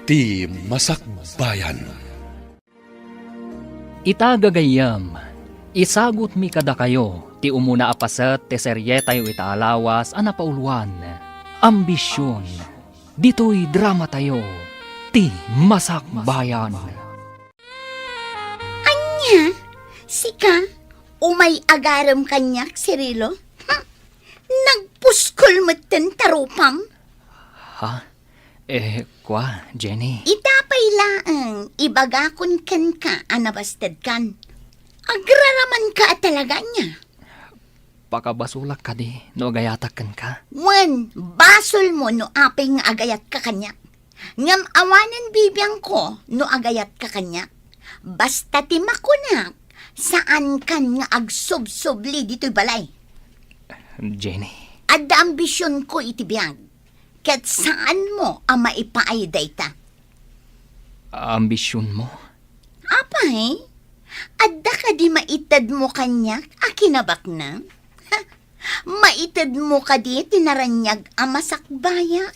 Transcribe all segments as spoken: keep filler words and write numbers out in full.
Ti Masakbayan. Ita, gagayyem, isagutmi kadakayo ti umuna a paset ti serietayo ita a lawas a napauluan, Ambision. Ditoy dramatayo, Ti Masakbayan. Ania? Sika? Umay agarem kaniak, Cirilo? Hm? Nagpuskol metten ta rupam? Ha? Eh, kua, Jenny? Ita pay laeng, ibagakon kenka a nabastedkan. Agraramanka a talaga ania? Pakabasolak kadi no agayatak kenka? Wen, basolmo no apay nga agayatka kaniak. Ngem awanen bibiangko no agayatka kaniak. Basta ti makunak, saankan nga agsubsubli ditoy balay. Jenny. Adda ambisionko iti biag, ket saanmo a maipaay dayta. Ambisionmo? Apay, adda kadi maitedmo kaniak a kinabaknang? Maitedmo kadi ti naraniag a masakbayak?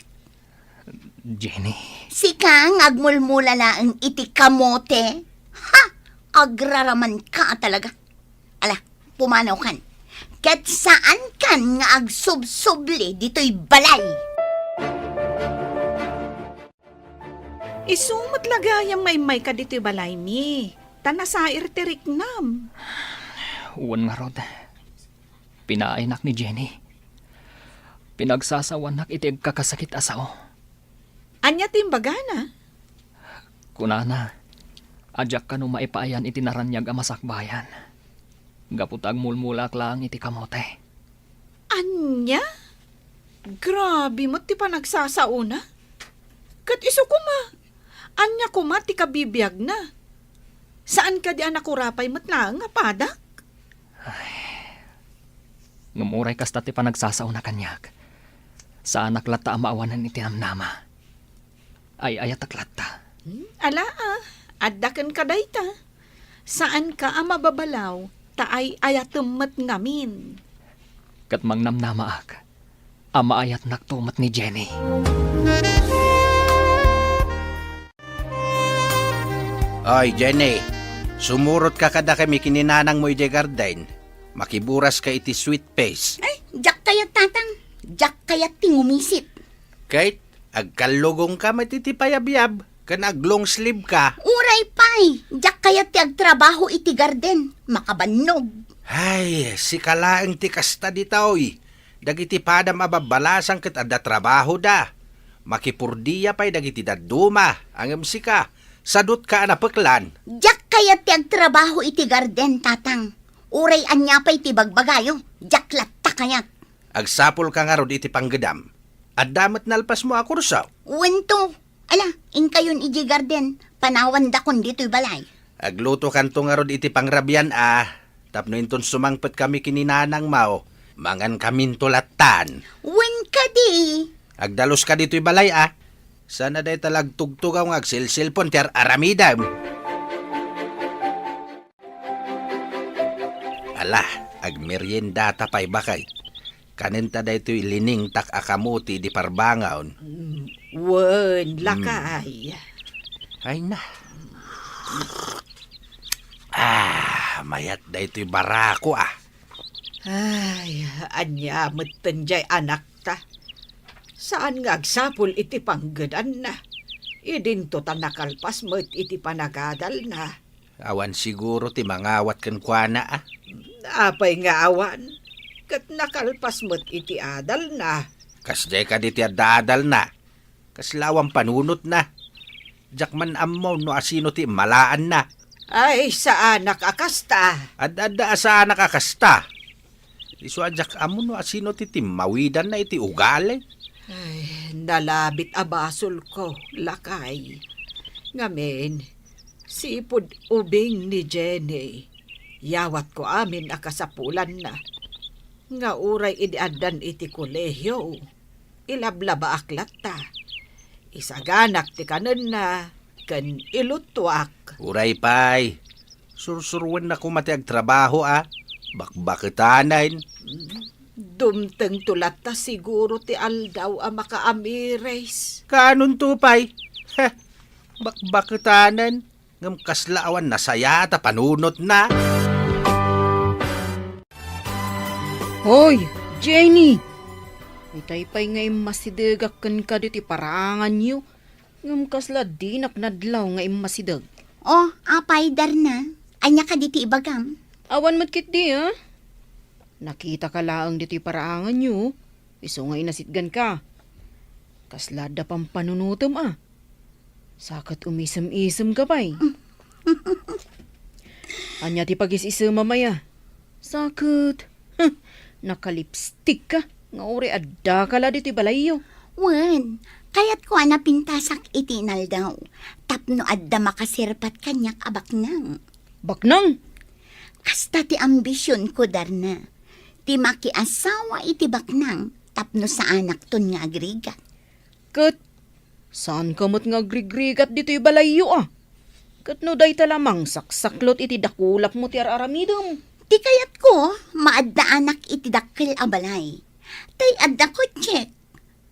Jenny. Sika nga agmulmula laeng iti kamote? Ha! Agraramanka a talaga. Ala, pumanawkan. Ket saankan nga agsubsubli ditoy balay. Isu met la gayam nga immayka ditoy balaymi, ta nasair ti riknam. Wen ngarud, pinaaynak ni Jenny. Pinagsasawanak iti agkakasakit a sao. Ania ti imbagana? Kunana, a diak kano maipaayan iti naraniag a masakbayan. Gapu ta agmulmulaak laeng iti kamote. Ania? Grabe met ti panagsasaona. Ket isu koma, ania koma ti kabibiagna? Saan kadi a nakurapay met laeng a padak? Ay. Ngem uray kasta ti panagsasaona kaniak, saanak latta a maawanan iti namnama. Ay-ayatek latta. Hmm, ala, ah, adda kenka dayta. Saanka a mababalaw, ta ay-ayatem met ngamin. Ket mangnamnamaak a maayatnakto met ni Jenny. Oy, Jenny, sumurotka kadakami ken ni nanangmo idiay garden. Makiburaska iti sweet face. Ay, diak kayat, Tatang. Diak kayat ti ngumisit. Ket agkallugongka met iti payabyab ken ag-long sleeve ka. Uray pay, diak kayat ti agtrabaho iti garden. Makabannog. Ay, sika laeng ti kasta ditoy. Dagiti padam a babbalasang ket adda trabahoda. Makipurdia pay dagiti dadduma, ngem sika, sadutka a napeklan. Diak kayat ti agtrabaho iti garden, Tatang. Uray ania pay ti bagbagayo, diak latta kayat. Agsapulka ngarud iti panggedam. Adda met nalpasmo a kurso? Wen to. Ala, inkayon idiay garden, panawandakon ditoy balay. Aglutokanto ngarud iti pangrabian a, tapno inton sumangpetkami ken ni nanangmo, mangankaminto lattan. Wen kadi. Agdaluska ditoy balay a. Saan a dayta la agtugtugaw nga agselselpon ti ar-aramidem. Ala, agmeriendata pay, baket. Kanenta daytoy liningtak a kamote idi parbangon. Mm, wen, mm, lakay. Ay na. Ah, mayat daytoy barako, ah. Ay, ania metten jay anakta? Saan nga agsapul iti panggedanna. Idinto ta nakalpas met iti panagadalna. Awan siguro ti mangawat kenkuana, a? Apay nga awan? Ket nakalpas met iti adalna. Kasdiay kadi ti adda adalna? Kasla awan panunotna? Diak man ammo no asino ti immalaanna. Ay, saanak a kasta. Ad-adda a saanak a kasta. Isu a diak ammo no asino ti timmawidanna iti ugali. Ay, nalabit a basolko, lakay. Ngamin, sipud ubing ni Jenny, yawatko amin a kasapulanna. Nga uray idi addan iti kolehio, ilablabaak latta. Isaganak ti kanenna ken iluttuak. Uray pay, sursuruenna koma ti agtrabaho a bakbaketanen. Dumtengto latta siguro ti aldaw a makaamiris. Kaanonto pay? Heh, Bakbaketanen, ngem kasla awan nasayaat a panunotna. Hoy, Jenny! Itay pay nga immasidegak kenka ditoy paraanganyo, ngem kasla dinak nadlaw nga immasideg. O, apay, Darna? Ania kadi ti ibagam? Awan met ketdi, a? Nakitaka laeng ditoy paraanganyo, isu nga inasitganka. Kasla adda pampanunotem, a? Sa ket umisem-isemka pay. Ania ti pagis-isemam aya? Sa ket, huh, nakalipstikka nga uray addaka la ditoy balayyo. Wen, kayatko a napintasak iti inaldaw tapno adda makaserpat kaniak a baknang. Baknang? Kasta ti ambisionko, Darna. Ti makiasawa iti baknang tapno saanakton nga agrigat. Ket saanka met nga agrigrigat ditoy balayyo, a? Ket no dayta la, mangsaksaklot iti dakulapmo ti ar-aramidem. Ti kayatko, maaddaanak iti dakkel a balay. Tay adda kotsek,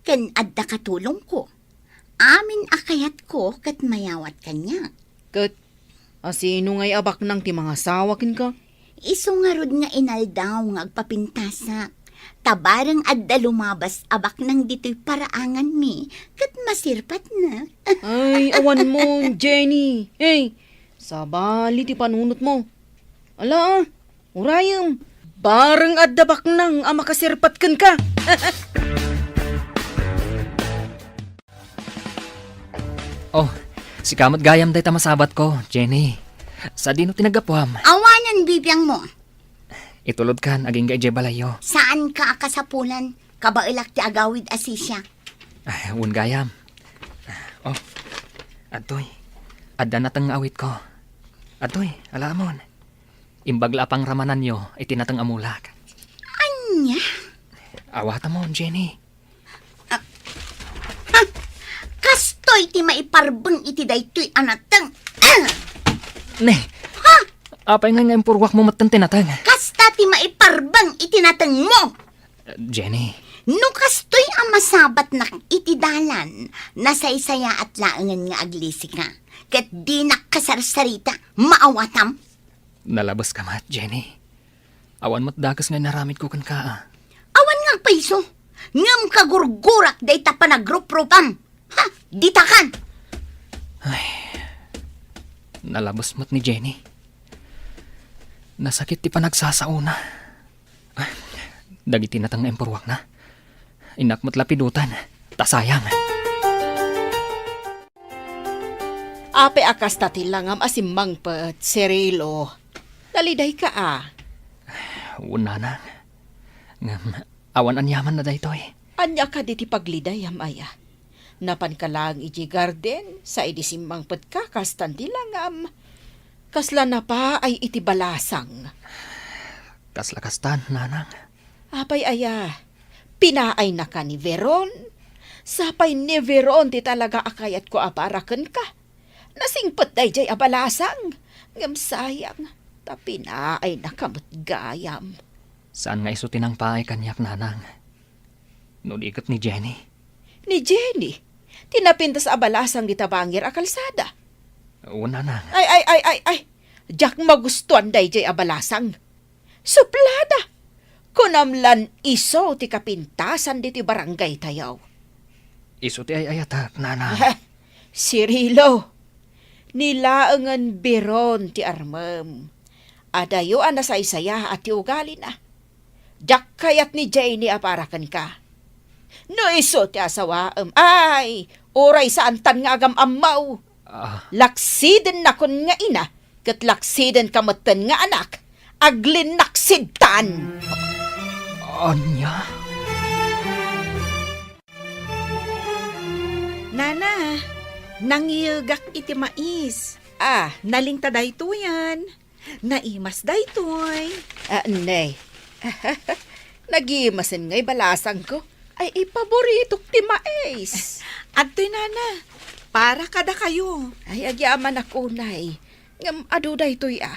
ken adda katulongko. Amin a kayatko ket mayawat kaniak. Ket asino ngay a baknang ti mangasawa kenka? Isu ngarud nga inaldaw nga agpapintasak. Ta bareng adda lumabas a baknang ditoy paraanganmi, ket masirpatna. Ay, awan mo, Jenny. Hey, sabali ti panunotmo. Ala, a, urayem. Bareng adda baknang a makasirpat kenka. Oh, sika met gayam dayta masabatko, Jenny. Sadino ti naggapuam? Awanen bibiangmo. Itulodkan agingga idiay balayyo. Saanka a kasapulan. Kabaelak ti agawid a sisiak. Ay, wen gayam. Oh, adtoy. Adda nateng nga awitko. Adtoy, alaamon. Imbag la a pangramananyo iti nateng a mulak. Ania? Awatamon, Jenny. Ah, ah, kastoy ti maiparbeng iti daytoy a nateng. Ah! Ne. Ha? Apay ngay nga impurwakmo metten ti nateng? Kasta ti maiparbeng iti natengmo. Jenny. No kastoy a masabatnak iti dalan, nasaysayaat laengen nga aglisika, ket dinak kasarsarita, maawatam. Nalabeska met, Jenny. Awan met dakes nga inaramidko kenka, a. Awan nga agpayso, ngem kagurgurak dayta panagruprupam. Ha, ditakan! Ay, nalabes met ni Jenny. Nasakit ti panagsasaona. Ay, dagiti nateng nga impurwakna. Innak met la pidoten, ta sayang. Apay a kasta ti langam a simmangpet, Cirilo? Nalidayka a? Wen, nanang. Ngem, awan aniamanna daytoy. Ania kadi ti paglidayam aya? Napanka laeng idiay garden, sa idi simmangpetka, kastan ti langam. Kasla napaay iti balasang. Kasla kastan, nanang. Apay aya? Pinaaynaka ni Veron? Sapay ni Veron ti talaga a kayatko a para kenka. Nasingpet daydiay a balasang, ngem sayang, ta pinaaynaka met gayam. Saan nga isu ti nangpaay kaniak, nanang? No di ket ni Jenny. Ni Jenny? Ti napintas a balasang dita bangir a kalsada? Wen, nanang. Ay, ay, ay, ay, ay! Diak magustuan daydiay a balasang. Suplada! Kunam lan isu ti kapintasan ditoy barangaytayo. Isu ti ay-ayatek, nanang. Ah, Cirilo, ni laengen Veron ti armem. Adayo a nasaysayaat ti ugalina. Diak kayat ni Jenny a para kenka. No isu ti asawaem, ay, uray saantan nga agam-ammo. Ah. Laksidennakon nga ina, ket laksidenka metten nga anak, aglinnaksidtan. Ania? Nana, nangiyegak iti mais. Ah. Nalingta daytoyen. Naimas daytoy. Ah, ne. Nagimasen ngay balasangko. Ay, ipaboritok ti mais. Adtoy, nana. Para kadakayo. Ay, agyamanak unay. Ngem adu daytoy, a.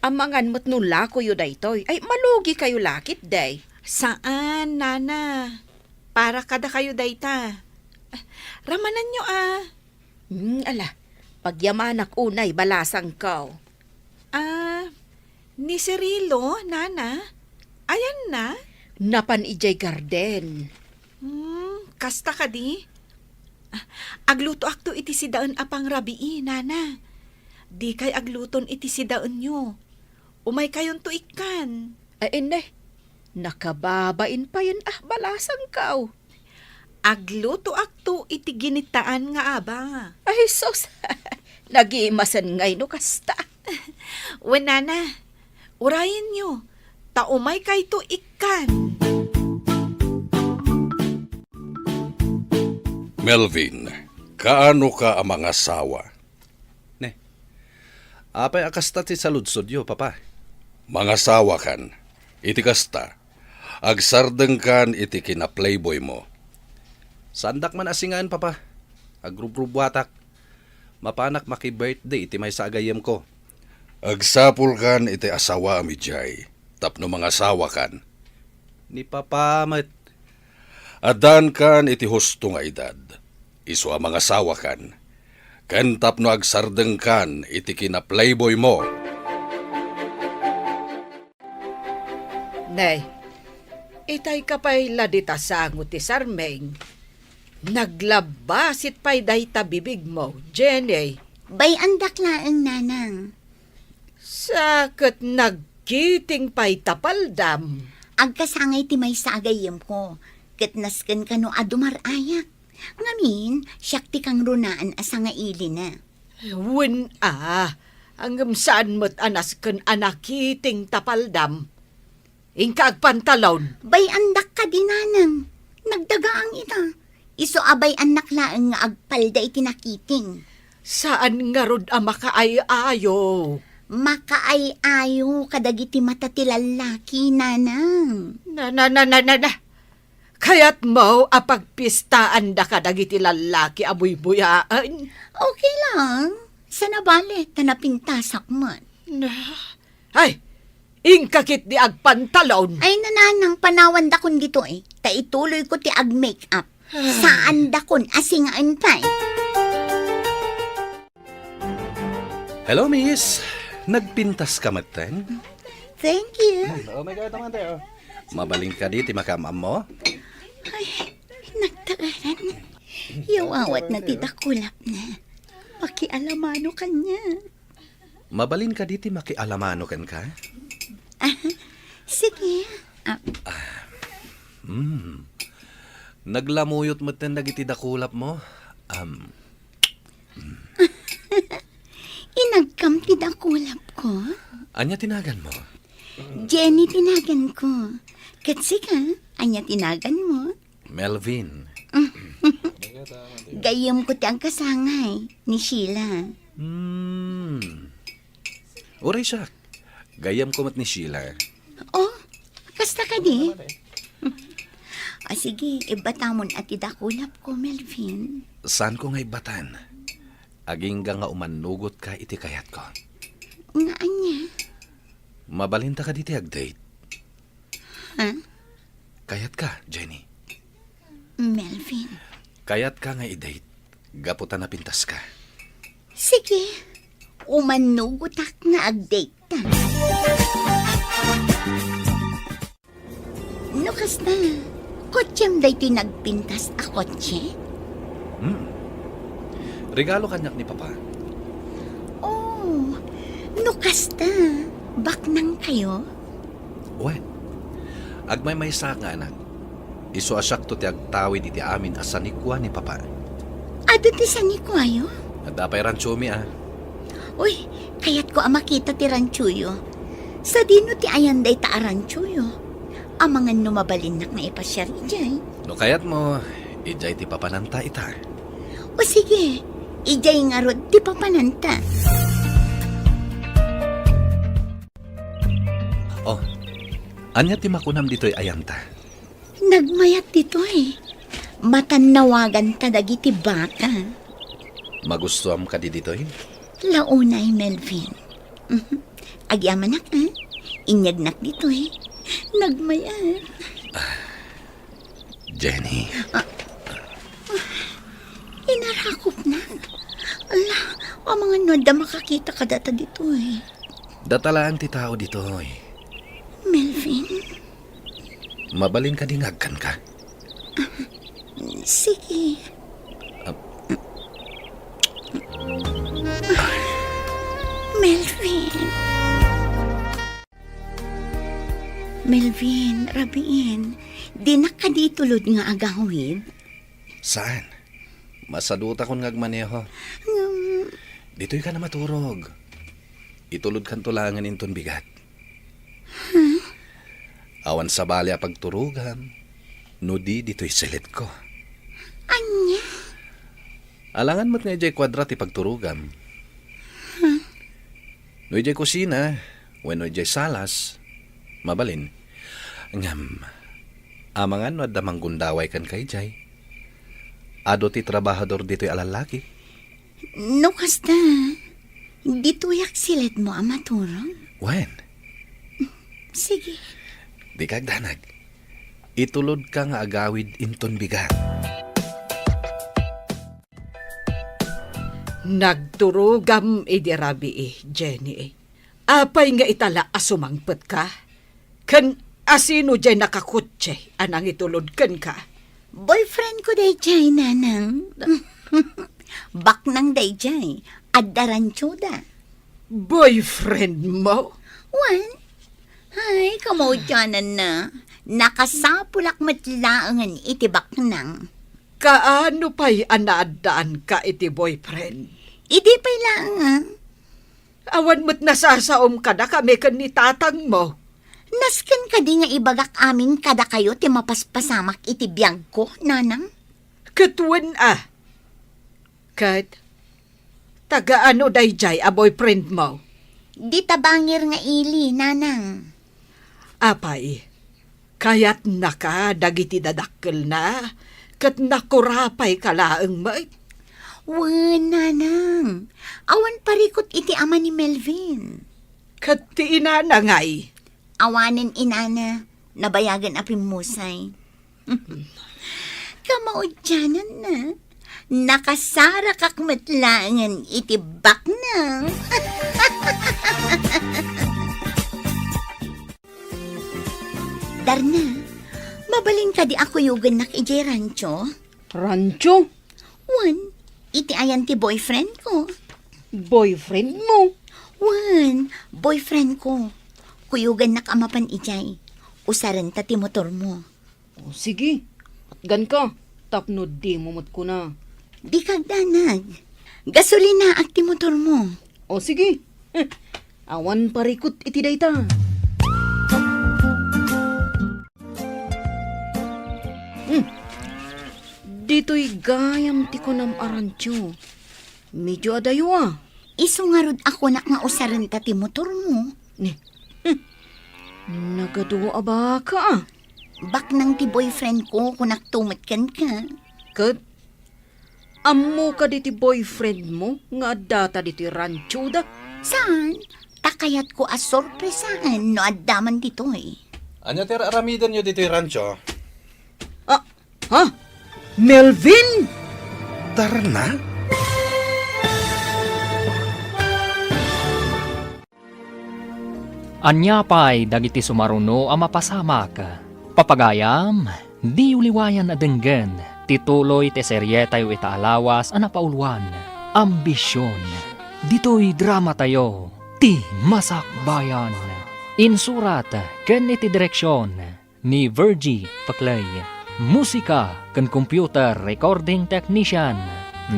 Amangan met no lakoyo daytoy. Ay, malugikayo la ketdi. Saan, nana. Para kadakayo dayta. Ramananyo, a. Hmm, ala, pagyamanak unay balasangko. Ah, ni Cirilo, nana? Ayanna? Napan idiay garden. Hmm, kasta kadi? Ah, aglutoakto iti sidaen a pangrabii, nana. Dikay agluton iti sidaenyo. Umaykayonto ikkan. Ay, inne, nakababain payen a balasangko. Aglutoakto iti ginitaan nga aba. Ay, sus! Nagimasen ngay no kasta. Wen, nana, urayenyo, ta umaykayto ikkan. Melvin, kaano ka a mangasawa? Ne. Apay a kasta ti saludsodyo, Papa? Mangasawakan. Iti kasta, agsardengkan iti kina-playboymo. Saandak man a singaen, Papa. Agrubrubbuatak. Mapanak maki-birthday iti maysa a gayyemko. Agsapulkan iti asawaem idiay tapno mangasawakan. Ni Papa met. Addankan iti husto nga edad, isu a mangasawakan, ken tapno agsardengkan iti kina-playboymo. Nay, itayka pay la dita sango ti sarming. Naglabbasit pay dayta bibigmo, Jenny. Bay-andak laeng, nanang. Sa ket nagkiting pay ta paldam. Agkasangay ti maysa a gayyemko, ket nasken kano a dumar-ayak. Ngamin, siak ti kangrunaan a sangailina. Wen a, ngem saan met a nasken a nakiting ta paldam. Inka agpantalon. Bay-andak kadi, nanang. Nagdagaang ita. Isu a bay-annak laeng nga agpalda iti nakiting. Saan ngarud a makaay-ayo? Makaay-ayo kadagiti mata ti lallaki, nanang. Na, na, na, na, na, na. Kayatmo a pagpistaanda kadagiti lallaki a buybuyaen? Okay lang. Saan a bale, ta napintasak man. Na, ay, inka ketdi agpantalon. Ay, nanang, panawandakon ditoy, ta ituloyko ti ag-make up. Saandakon a singaen pay. Hello, miss. Nagpintas ka metten? Thank you. Hmm, oh my God, naman tayo. Mabalin kadi ti makaam-ammo? Ay, nagtaaran. Yawawat na ti dakulap na. Pakialamano kanya. Mabalin kadi ti makialamano kenka? Ah, sige. Ah. Hmm. Naglamuyot metten dagiti dakulapmo. Am. Inagkam ti dakulapko? Ania ti naganmo? Jenny ti naganko. Ket sika, ania ti naganmo? Melvin. Gayyemko ti agkasangay, ni Sheila. Hmm. Uray siak, gayyemko met ni Sheila. Oh, kasta kadi? Ah, sige, ibbatamon a ti dakulapko, Melvin. Saanko nga ibbatan? Agingga nga umannugotka iti kayatko. Nga ania? Mabalinta kadi ti ag-date? Ha? Kayatka, Jenny? Melvin. Kayatka nga i-date, gapu ta napintaska. Sige, umannugotak nga ag-date ta. No kasta, kotsem daytoy nagpintas a kotse? Hmm. Regalo kaniak ni Papa. Oh, no kasta, baknang kayo? Wen, agmaymaysaak nga anak. Isu a siakto ti agtawid iti amin a sanikua ni Papa. Adu ti sanikuayo? Adda pay rantsomi a. Uy, kayatko a makita ti rantsoyo. Sadino ti ayan dayta a rantsoyo? Amangan no mabalinnak nga ipasiar idiay. No kayatmo, idiay ti papananta ita. O sige, idiay ngarud ti papananta. Oh, ania ti makunam ditoy ayanta? Nagmayat ditoy. Matannawaganta dagiti baka. Magustuam kadi ditoy? Launay, Melvin. Mhm. Agyamanak, ha? Inyagnak ditoy. Nagmayat. Jenny. Ah. Inarakopna. Ala, amangan no adda makakita kadata ditoy. Data laeng ti tao ditoy. Melvin? Mabalin kadi nga agkanka? Sige. Ah. Melvin. Melvin, rabiin, dinak kadi itulod nga agawid? Saan? Masadutakon nga agmaneho. Ngem, ditoy ka na maturog. Itulodkanto laengen inton bigat. Huh? Awan sabali a pagturogam no di ditoy silidko. Ania? Alangan met nga idiay kuadra ti pagturogam. Huh? No idiay kusina, wenno idiay salas, mabalin. Ngem, amangan no adda manggundaway kenka idiay? Adu ti trabahador ditoy a lallaki. No kasta, ditoyak silidmo a maturog? Wen. Sige. Dika agdanag. Itulodka nga agawid inton bigat. Nagturogam idi rabii, Jenny. Apay nga itala a sumangpetka? Ken asino diay nakakotse a nangitulod kenka? Boyfriend ko daydiay, Nanang. Baknang daydiay, adda ranchoda. Boyfriend mo? Wen? Ay, kamaudiananna. Nakasapulak met laengen iti baknang. Kaano pay a naaddaanka iti boyfriend? Idi pay laeng, ah. Awan met nasasaom kadakami ken ni tatangmo. Nasken kadi nga ibagak amin kadakayo ti mapaspasamak iti biagko, Nanang? Ket wen a. Ket taga-ano daydiay a boyfriendmo? Di tabangir nga ili, Nanang. Apay, kayatnaka dagiti dadakkelna, ket nakurapayka laeng met? Wen, Nanang. Awan parikut iti ama ni Melvin. Ket ti inana ngay? Awanen inana, nabayagen a pimmusay. Kamaudiananna, nakasarakak met laengen iti baknang. Darna, mabalin kadi a kuyogennak idiay rancho? Rancho? Wen, iti ayan ti boyfriend ko. Boyfriend mo? Wen, boyfriend ko. Kuyogennak a mapan idiay. Usarenta ti motor mo. O, sige. Atganka, tapno dimo met kuna. Dika agdanag. Gasolinaak ti motor mo. O, sige. Awan parikut iti dayta. Hmm. Ditoy gayam ti kunam a rancho. Medyo adayo a. Isu ngarud a kunak nga usarenta ti motor mo. Ni, hmm. Nagadu a baka a. Baknang ti boyfriend ko, kunak to met kenka. Ket, ammo kadi ti boyfriend mo nga addata ditoy rancho da? Saan? Ta kayatko a sorpresaen no adda man ditoy. Ania ti ar-aramidenyo ditoy rancho? Ah, ha? Melvin? Darna? Ania pay dagiti sumaruno a mapasamak? Papagayam, diyo liwayan a denggen ti tuloy ti serietayo ita a lawas a napauluan, Ambision. Ditoy dramatayo, Ti Masakbayan. Insurat ken iti direksion ni Virgie Paclay. Musika ken computer recording technician,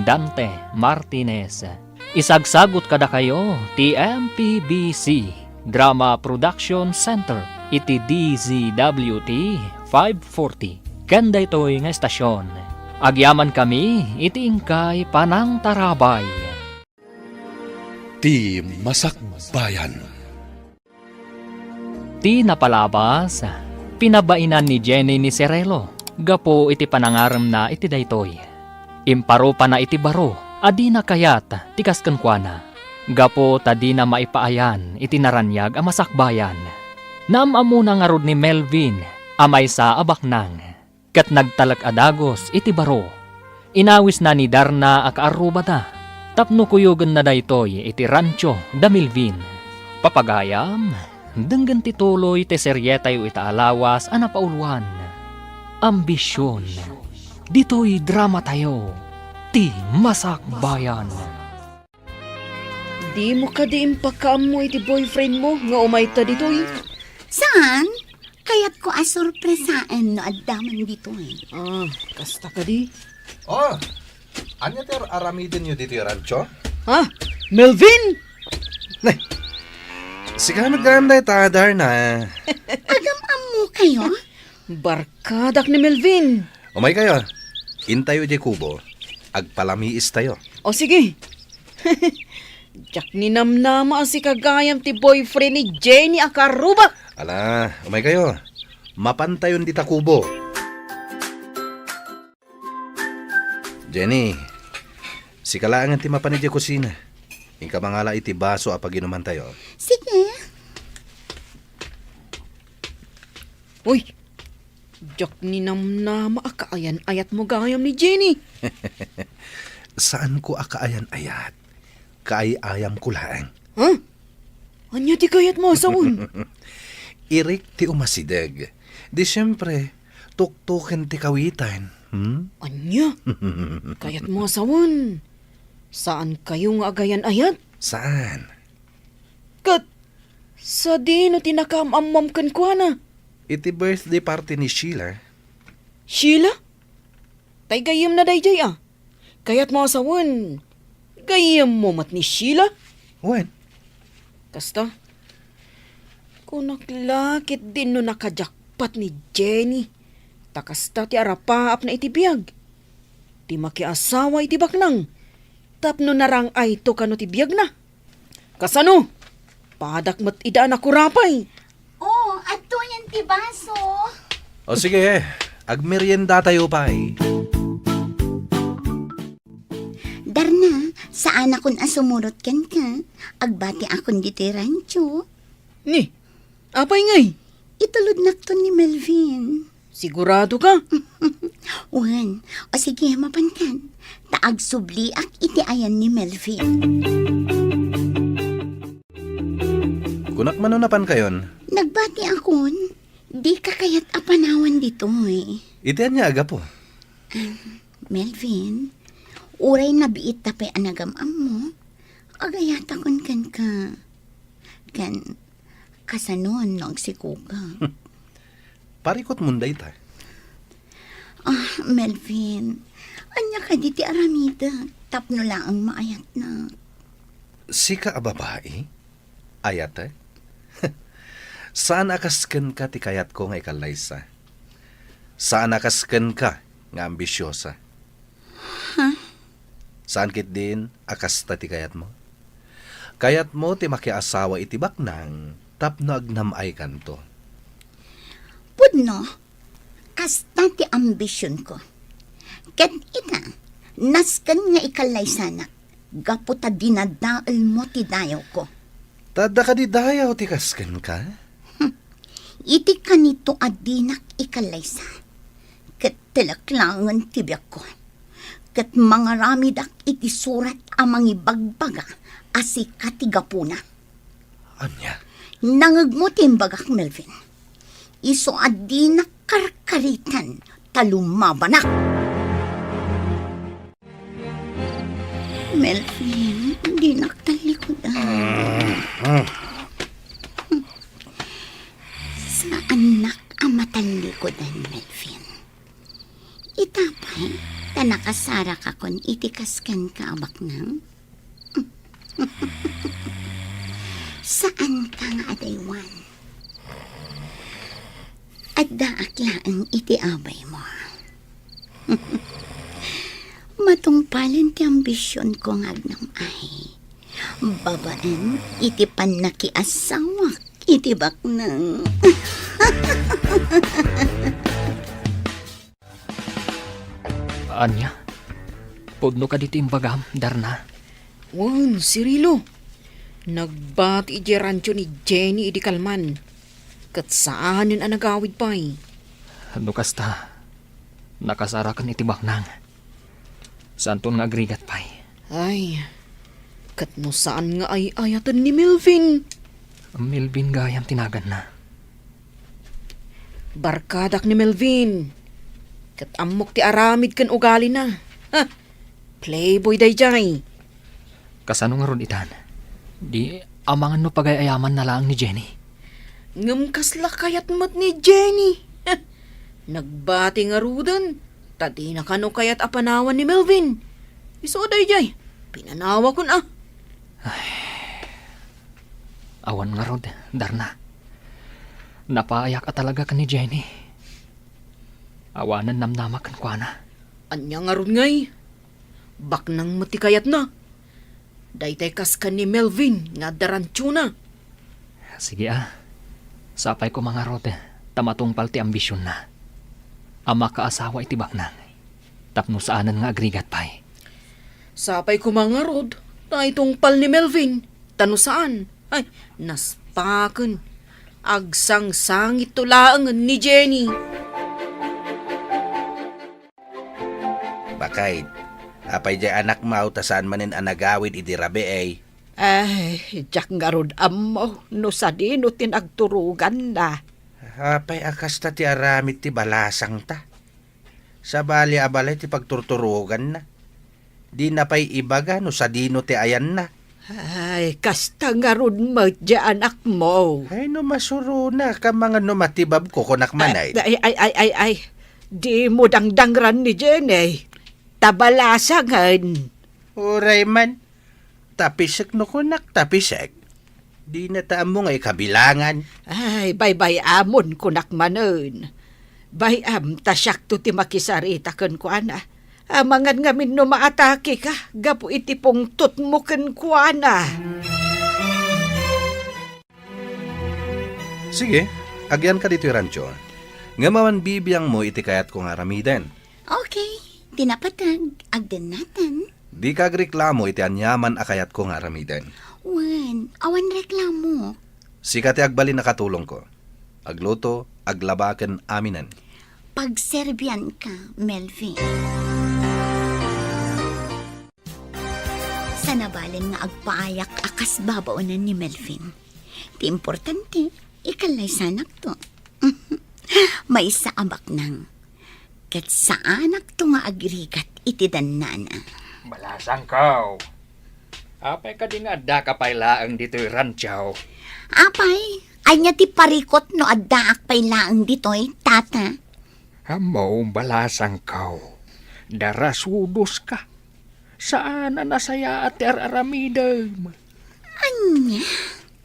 Dante Martinez. Isagsagut kadakayo ti M P B C Drama Production Center iti D Z W T five forty. Ken daytoy nga estasion, agyamankami iti inkay panangtarabay. Ti Masakbayan. Ti napalabas, pinabainan ni Jenny ni Cirelo gapu iti panangaremna iti daytoy. Imparupana iti baro a dina kayat ti kas kenkuana, gapu ta dina maipaayan iti naraniag a masakbayan. Naam-ammona ngarud ni Melvin a maysa a baknang. Ket nagtalek a dagus iti baro. Inawisna ni Darna a kaarrubada. Tapno kuyogenna daytoy iti rancho da Melvin. Papagayam, denggen ti tuloy ti serietayo ita a lawas a napauluan, Ambision. Ditoy dramatayo, ti Masakbayan. Dimo kadi impakaammo iti boyfriend mo nga umayta ditoy? Saan? Kayatko a sorpresaen no adda man ditoy. Ah, kasta kadi? Oh, ania ti ar-aramidenyo ditoy rancho? Ha? Melvin? Nay, sika met gayam dayta, Darna. Agam-ammokayo? Barkadak ni Melvin. Umaykayo. Intayo idiay kubo. Agpalamiistayo. O, sige. Diak ninamnama a sika gayam ti boyfriend ni Jenny a karrubak. Ala, umaykayo. Mapantayon dita kubo. Jenny, sika laengen ti mapan idiay kusina. Inka mangala iti baso a paginumantayo. Sige. Uy, diak ninamnama a kaayan-ayatmo gayam ni Jenny. Saanko a kaayan-ayat. Kaay-ayamko laeng. Ha? Ania ti kayatmo a sawen? Irik ti umasideg. Di siempre, tuktuken ti kawitan. Hmm? Ania? Kayatmo a sawen? Saankayo nga agayan-ayat? Saan? Ket sadino ti nakaam-ammom kenkuana? Iti birthday party ni Sheila. Sheila? Tay gayyemna daydiay a. Kayatmo a sawen, gayyemmo met ni Sheila? Wen. Kasta, kunak la ketdin no nakajakpat ni Jenny. Ta kasta ti arapaapna iti biag. Ti makiasawa iti baknang. Tapno narang-ayto kano ti biagna. Kasano? Padak met ida a nakurapay. Oh, adtoyen ti baso. O sige, agmeriendatayo pay. Darna, saanakon a sumurot kenka. Agbatiakon ditoy rancho. Ni, apay ngay? Itulodnakton ni Melvin. Sigurado ka? Wen, o sige, mapankan. Ta agsubliak iti ayan ni Melvin. Kunak mano napankayon? Nagbatiakon, dika kayat a panawan ditoy. Iti ania a gapu? Melvin, uray nabiitta pay a nagam-ammo, agayatakon kenka. Ken, kasanon no agsikoka? Parikutmon dayta. Ah, Melvin, ania kadi ti aramidek tapno laeng maayatnak? Sika a babai? Ayatek? Saan a kas kenka ti kayatko nga ikallaysa. Saan a kas kenka nga ambisiosa. Ha? Saan ketdin a kasta ti kayatmo? Kayatmo ti makiasawa iti baknang tapno agnam-aykanto. Pudno, kasta ti ambisionko. Ket ita, nasken nga ikallaysanak gapu ta dinadaelmo ti dayawko. Ta adda kadi dayaw ti kas kenka? Iti kanito a dinak ikallaysa, ket telek laengen ti biagko. Ket mangaramidak iti surat a mangibagbaga a sika ti gapuna. Ania? Nangegmo ti imbagak, Melvin. Isu a dinak karkaritan ta lumabanak. Melvin, dinak tallikudan. Saannak a matallikudan, Melvin. Ita pay, ta nakasarakakon iti kas kenka a baknang. Saanka nga adaywan. Addaak laeng iti abaymo. Matungpalen ti ambisionko nga agnam-ay. Babaen iti pannakiasawak iti baknang. Ania? Pudno kadi ti imbagam, Darna? Wen, Cirilo. Nagbati idiay rancho ni Jenny idi kalman. Ket saanen a nagawid pay. No kasta, nakasaraken iti baknang. Saanton nga agrigat pay. Ay, Ket no saan nga ay-ayaten ni Melvin? Melvin gayam ti naganna. Barkadak ni Melvin. Ket ammok ti aramid ken ugalina. Ha! Playboy daydiay. Kasano ngarud itan? Di amangan no pagay-ayamanna laeng ni Jenny. Ngem kasla kayat met ni Jenny. Nagbati ngaruden, ta dina kano kayat a panawan ni Melvin. Isu daydiay, pinanawakon a. Ay. Awan ngarud, Darna. Napayak a talaga ken ni Jenny. Awanen namnama kenkuana. Ania ngarud ngay? Baknang met ti kayatna. Daytay kas ken ni Melvin nga adda rantiona. Sige a. Sapay koma ngarud ta matungpal ti ambisionna a makaasawa iti baknang tapno saanen nga agrigat pay. Sapay koma ngarud ta itungpal ni Melvin ta no saan, ay, naspaken. Agsangsangitto laengen ni Jenny. Bakay, apay diay anakmo ta saan manen a nagawid idi rabii? Ay, diak ngarud ammo no sadino ti nagturoganna. Apay a kasta ti aramid ti balasangta? Sabali a balay ti pagturturoganna. Dina pay ibaga no sadino ti ayanna. Ay, kasta ngarud met diay anakmo. Ay, no masurona, kamangan no matibabko, kunak manen. Ay, ay, ay, ay, ay. Dimo dangdangran ni Jenny. Ta balasangen. Uray man. Tapisek no kunak, tapisek. Dina ta ammo nga ikabilangan. Ay, baybay-amon, kunak manen. Bay-am ta siakto ti makisarita kenkuana. Amangan ngamin no maatakeka gapu iti pungtotmo kenkuana. Sige, agyanka ditoy rancho. Ngem awan bibiangmo iti kayatko nga aramiden. Okay, ti napateg, agdennatan. Dika agreklamo iti aniaman a kayatko nga aramiden. Wen, awan reklamo. Sika ti agbalin a katulongko. Agluto, aglaba ken aminen. Pagserbianka, Melvin. Sanabalen nga agpaayak a kas babaonen ni Melvin. Ti importante, ikallaysanakto. Maysa a baknang. Ket saanakto nga agrigat iti dannana. Balasangko. Apay kadi nga addaka pay laeng ditoy rancho? Apay, ania ti parikut no addaak pay laeng ditoy, tata? Ammo, balasangko. Darasudoska. Saan a nasayaat ti ar-aramidem. Ania?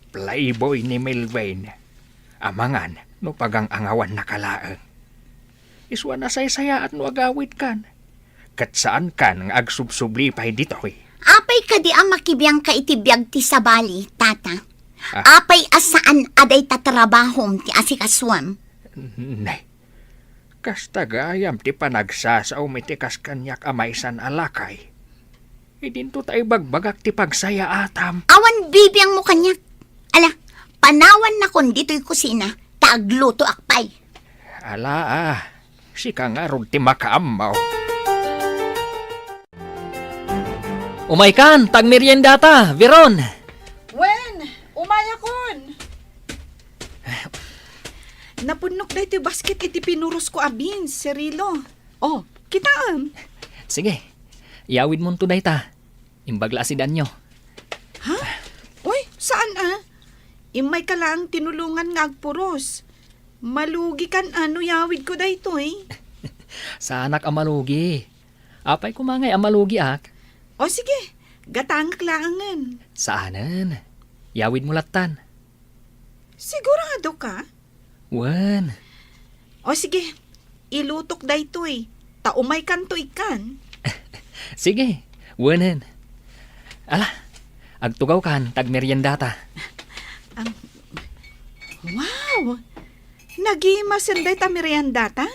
Playboy ni Melvin. Amangan no pagang-angawannaka laeng. Isu a nasaysayaat no agawidkan. Ket saankan nga agsubsubli pay ditoy. Apay kadi a makibiangka iti biag ti sabali, tata? Ah. Apay a saan a dayta trabahom ti asikasuem? Ne. Kasta gayam ti panagsasaom iti kas kaniak a maysan a lakay. Idinto ta ibagbagak ti pagsayaatam. Awan bibiangmo kaniak. Ala, panawannakon ditoy kusina, ta aglutoak pay. Ala, ah, sika ngarud ti makaammo. Umaykan, ta agmeriendata, Veron. Wen, umayakon. Napunnok daytoy basket iti pinurosko a beans, Cirilo. Oh, kitaem. Sige, iyawidmonto dayta. Imbag la a sidanyo. Ha? Uy, saan a? Immayka laeng tinulongan nga agpuros. Malugikan a no iyawidko daytoy. Saanak a malugi. Apay koma ngay a malugiak? O sige, gatangak laengen. Saanen. Iyawidmo lattan. Sigurado ka? Wen. O sige, ilutok daytoy, ta umaykanto ikkan. Sige, wenen. Ala, agtugawkan, ta agmeriendata. Am, wow! Nagimasen dayta meriendata?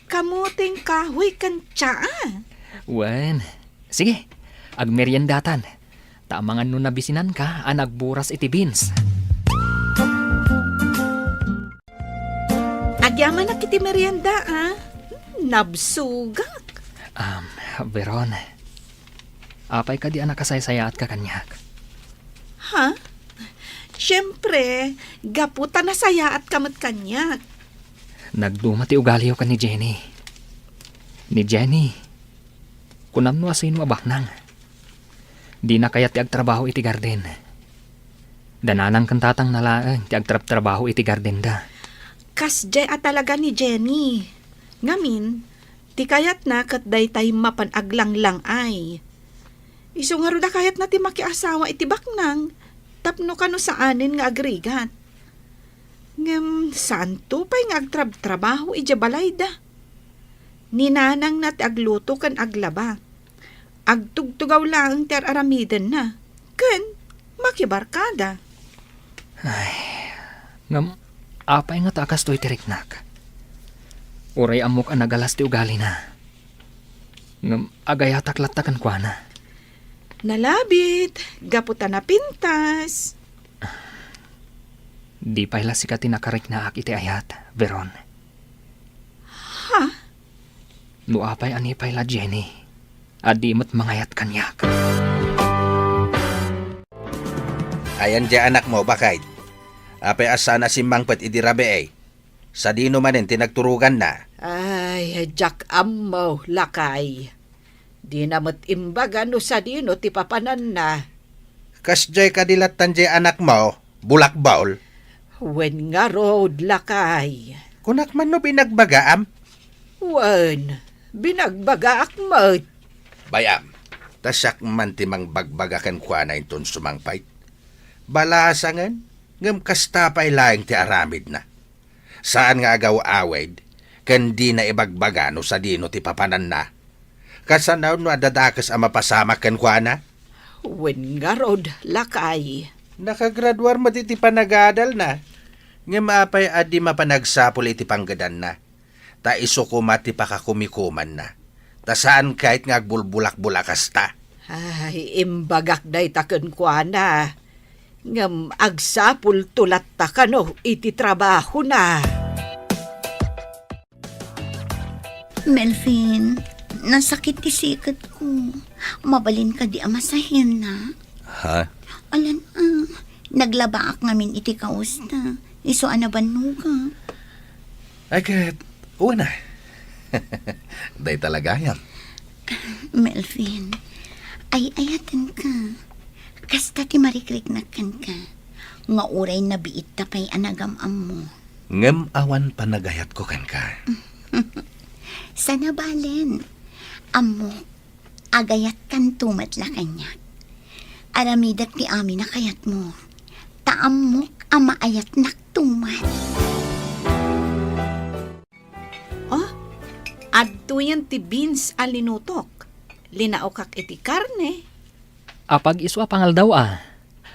Kamoteng kahoy ken tsaa? Wen. Sige, agmeriendatan. Ta amangan no nabisinanka a nagburas iti beans. Agyamanak iti merienda, a. Nabsogak. Um, Veron, Apay kadi a nakasaysayaatka kaniak? Ha? Siempre, gapu ta nasayaatka met kaniak. Nagduma ti ugaliyo ken ni Jenny. Ni Jenny, kunam no asino a baknang. Dina kayat ti agtrabaho iti garden. Da nanang ken tatangna laeng ti agtrabtrabaho iti gardenda. Kasdiay a talaga ni Jenny. Ngamin, ti kayatna ket daytay mapan aglanglang-ay. Isu ngarud a kayatna ti makiasawa iti baknang tapno kano saanen nga agrigat. Ngem saanto pay nga agtrabtrabaho idiay balayda. Ni nanangna ti agluto ken aglaba. Agtugtugaw laeng ti ar-aramidenna ken makibarkada. Ay, ngem apay ngata a kastoy ti riknak? Uray ammok a nagalas ti ugalina. Ngem agayatak latta kenkuana. Nalabit, gapu ta napintas. Di pay la sika ti nakariknaak iti ayat, Veron. Ha? No apay a ni pay la Jenny, a di met mangayat kaniak. Ayan diay anakmo, baket? Apay a saan a simmangpet idi rabii? Sadino manen ti nagturoganna? Ay, diak ammo, lakay. Dina met imbaga no sadino ti papananna. Kasdiay kadi lattan diay anakmo, bulakbol? Wen ngarud, lakay. Kunak man no binagbagaam? Wen, binagbagaak met. Bay-am, ta siak man ti mangbagbaga kenkuana inton sumangpet. Balasangen, ngem kasta pay laeng ti aramidna. Saan nga agaw-awid, ken dina ibagbaga no sadino ti papananna. Kasano no adda dakes a mapasamak kenkuana? Wen ngarud, lakay. Nakagraduar met iti panagadalna. Ngem apay a di mapan agsapul iti panggedanna? Ta isu koma ti pakakumikumanna. Ta saan ket nga agbulbulakbol a kasta. Ay, imbagak dayta kenkuana. Ngem agsapulto latta kano iti trabahona. Melvin, nasakit ti siketko. Mabalin kadi a masahenna? Ha? Alan, ah, naglabaak ngamin iti kausna. Isu a nabannogak. Ay, ket, wen a. Dayta la gayam. Melvin, ay-ayatenka. Kasta ti marikriknak kenka. Nga uray nabiitta pay a nagam-ammo. Ngem awan panagayatko kenka. Sana balen. Ammok, agayatkanto met la kaniak. Aramidek ti amin a kayatmo. Ta ammok a maayatnakto met. Oh, adtoyen ti beans a linutok. Linaokak iti karne. Apag-isu a pangaldaw a.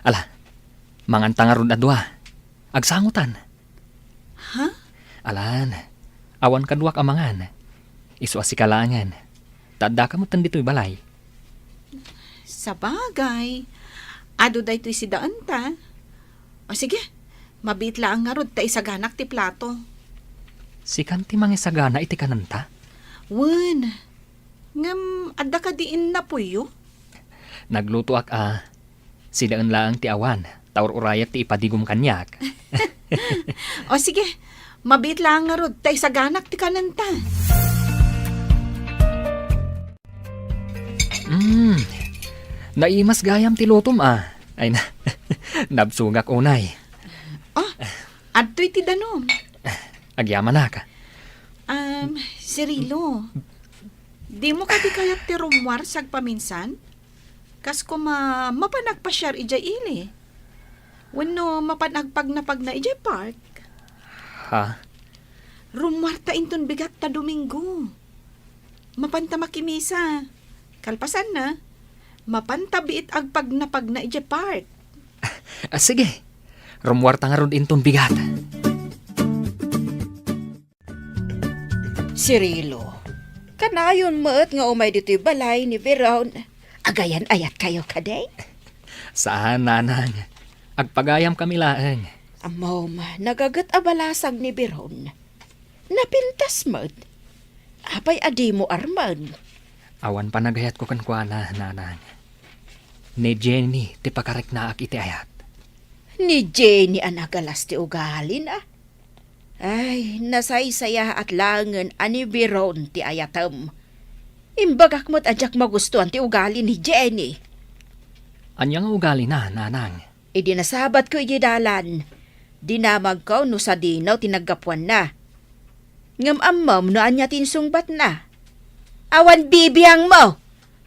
Ala, manganta ngarud a dua. Agsangotan. Ha? Alan, awan kaduak a mangan. Isu a sika laengen. Ta addaka metten ditoy balay. Sabagay, adu daytoy sidaenta. O sige, mabiit laeng ngarud ta isaganak ti plato. Sikan ti mangisagana iti kanenta? Wen, ngem adda kadi innapoyo? Naglutoak a, sidaen laeng ti awan, ta ur-urayak ti ipadigom kaniak. O sige, mabiit laeng ngarud ta isaganak ti kanenta. Mm, naimas gayam ti lutom a. Ay na, nabsogak unay. Oh, adtoy ti danum. Agyamanak. Um, Cirilo, dimo kadi kayat ti rummuar sagpaminsan? Kas koma mapan agpasiar idiay ili. Wenno mapan agpagnapagna idiay park? Ha? Rummuarta inton bigat ta Domingo. Mapanta makimisa. Kalpasanna, mapanta biit agpagnapagna idiay park. Ah, sige. Rummuarta ngarud inton bigat. Cirilo, kanayon met nga umay ditoy balay ni Veron. Agayan-ayatkayo kadi? Saan, nanang. Agpagayamkami laeng. Ammom, nagaget a balasag ni Veron. Napintas met. Apay a dimo armen? Awan panagayatko kenkuana, nanang. Ni Jenny ti pakariknaak iti ayat. Ni Jenny a nagalas ti ugalina? Ay, nasaysayaat laengen a ni Veron ti ayatem. Imbagak met a diak magustuan ti ugali ni Jenny. Ania nga ugalina, nanang? Idi nasabatko idiay dalan, dinamagko no sadino ti naggapuanna. Ngem ammom no ania ti insungbatna. Awan bibiangmo!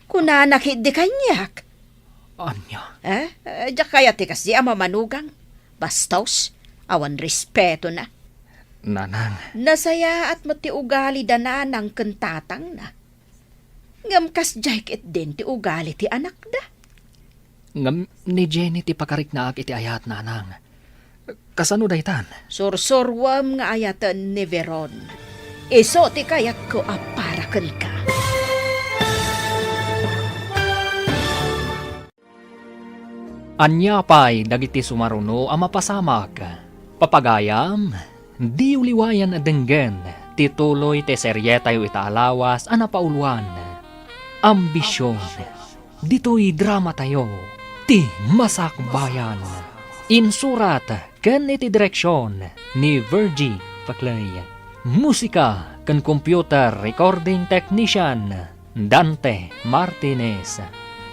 Kunana ketdi kaniak. Ania? Eh, eh, diak kayat ti kasdi a mamanugang. Bastos, awan respetona. Nanang. Nasayaat met ti ugali da nanang ken tatangna. Ngem kasdiay ketdin ti ugali ti anakda. Ngem ni Jenny ti pakariknaak iti ayat, nanang. Kasano daytan? Sursuruem nga ayaten ni Veron. Isu ti kayatko a para kenka. Ania pay dagiti sumaruno a mapasamak? Papagayam, diyo liwayan a denggen ti tuloy ti serietayo ita a lawas a napauluan, Ambision. Ditoy dramatayo, Ti Masakbayan. Insurat ken iti direksion ni Virgie Paclay. Musika ken computer recording technician, Dante Martinez.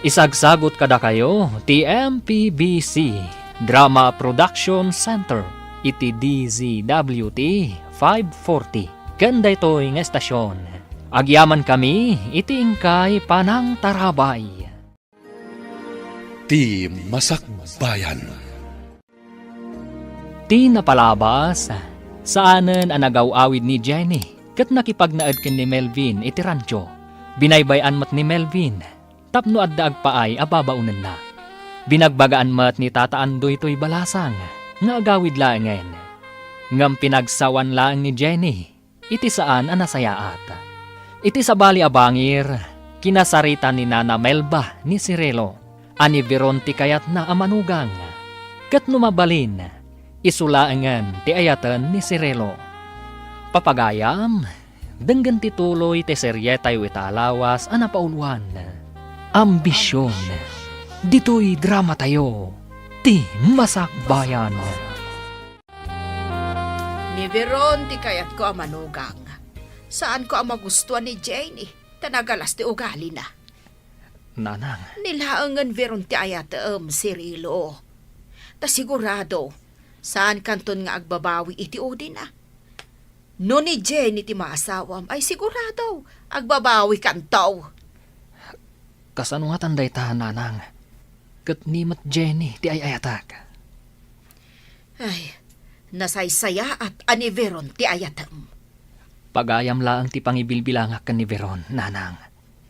Isagsagut kadakayo ti M P B C Drama Production Center iti D Z W T five forty. Ken daytoy nga estasion, agyamankami iti inkay panangtarabay. Ti Masakbayan. Ti napalabas, saanen a nagaw-awid ni Jenny ket nakipagnaed ken ni Melvin iti rancho. Binaybay-an met ni Melvin tapno adda agpaay a babaonenna. Binagbagaan met ni Tata Andoy toy balasang nga agawid laengen. Ngem pinagsawan laeng ni Jenny iti saan a nasayaat. Iti sabali a bangir, kinasarita ni Nana Melba ni Cirilo a ni Veron ti kayatna a manugang. Ket no mabalin, isu laengen ti ayaten ni Cirilo. Papagayam, denggen ti tuloy ti serietayo ita a lawas a napauluan, Ambision. Ditoy dramatayo, Ti Masakbayan. Ni Veron ti kayatko a manugang. Saanko a magustuan ni Jenny, ta nagalas ti ugalina. Nanang. Ni laengen Veron ti ayatem, Cirilo. Ta sigurado, saankanton nga agbabawi iti udina. No ni Jenny ti maasawam, ay sigurado, agbabawikanto. Kasano ngatan dayta, nanang? Ket ni met Jenny ti ay-ayatak. Ay, nasaysayaat a ni Veron ti ayatem. Pagayam laeng ti pangibilbilangak ken ni Veron, nanang.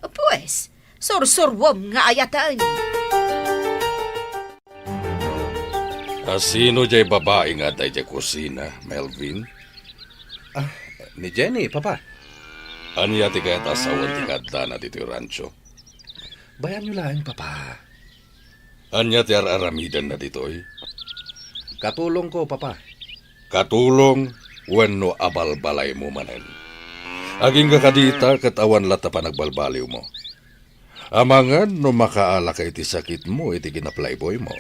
Pues, sursuruem nga ayaten. A sino diay babai nga adda idiay kusina, Melvin? Ah, ni Jenny, Papa. Ania ti kayat a sawen ti kaaddana ditoy rancho? Bayanyo laeng, Papa. Ania ti ar-aramidenna ditoy? Katulongko, Papa. Katulong wenno abalbalaymo manen? Agingga kadita ket awan latta panagbalbaliwmo. Amangan no makaalaka iti sakitmo iti kinaplayboymo.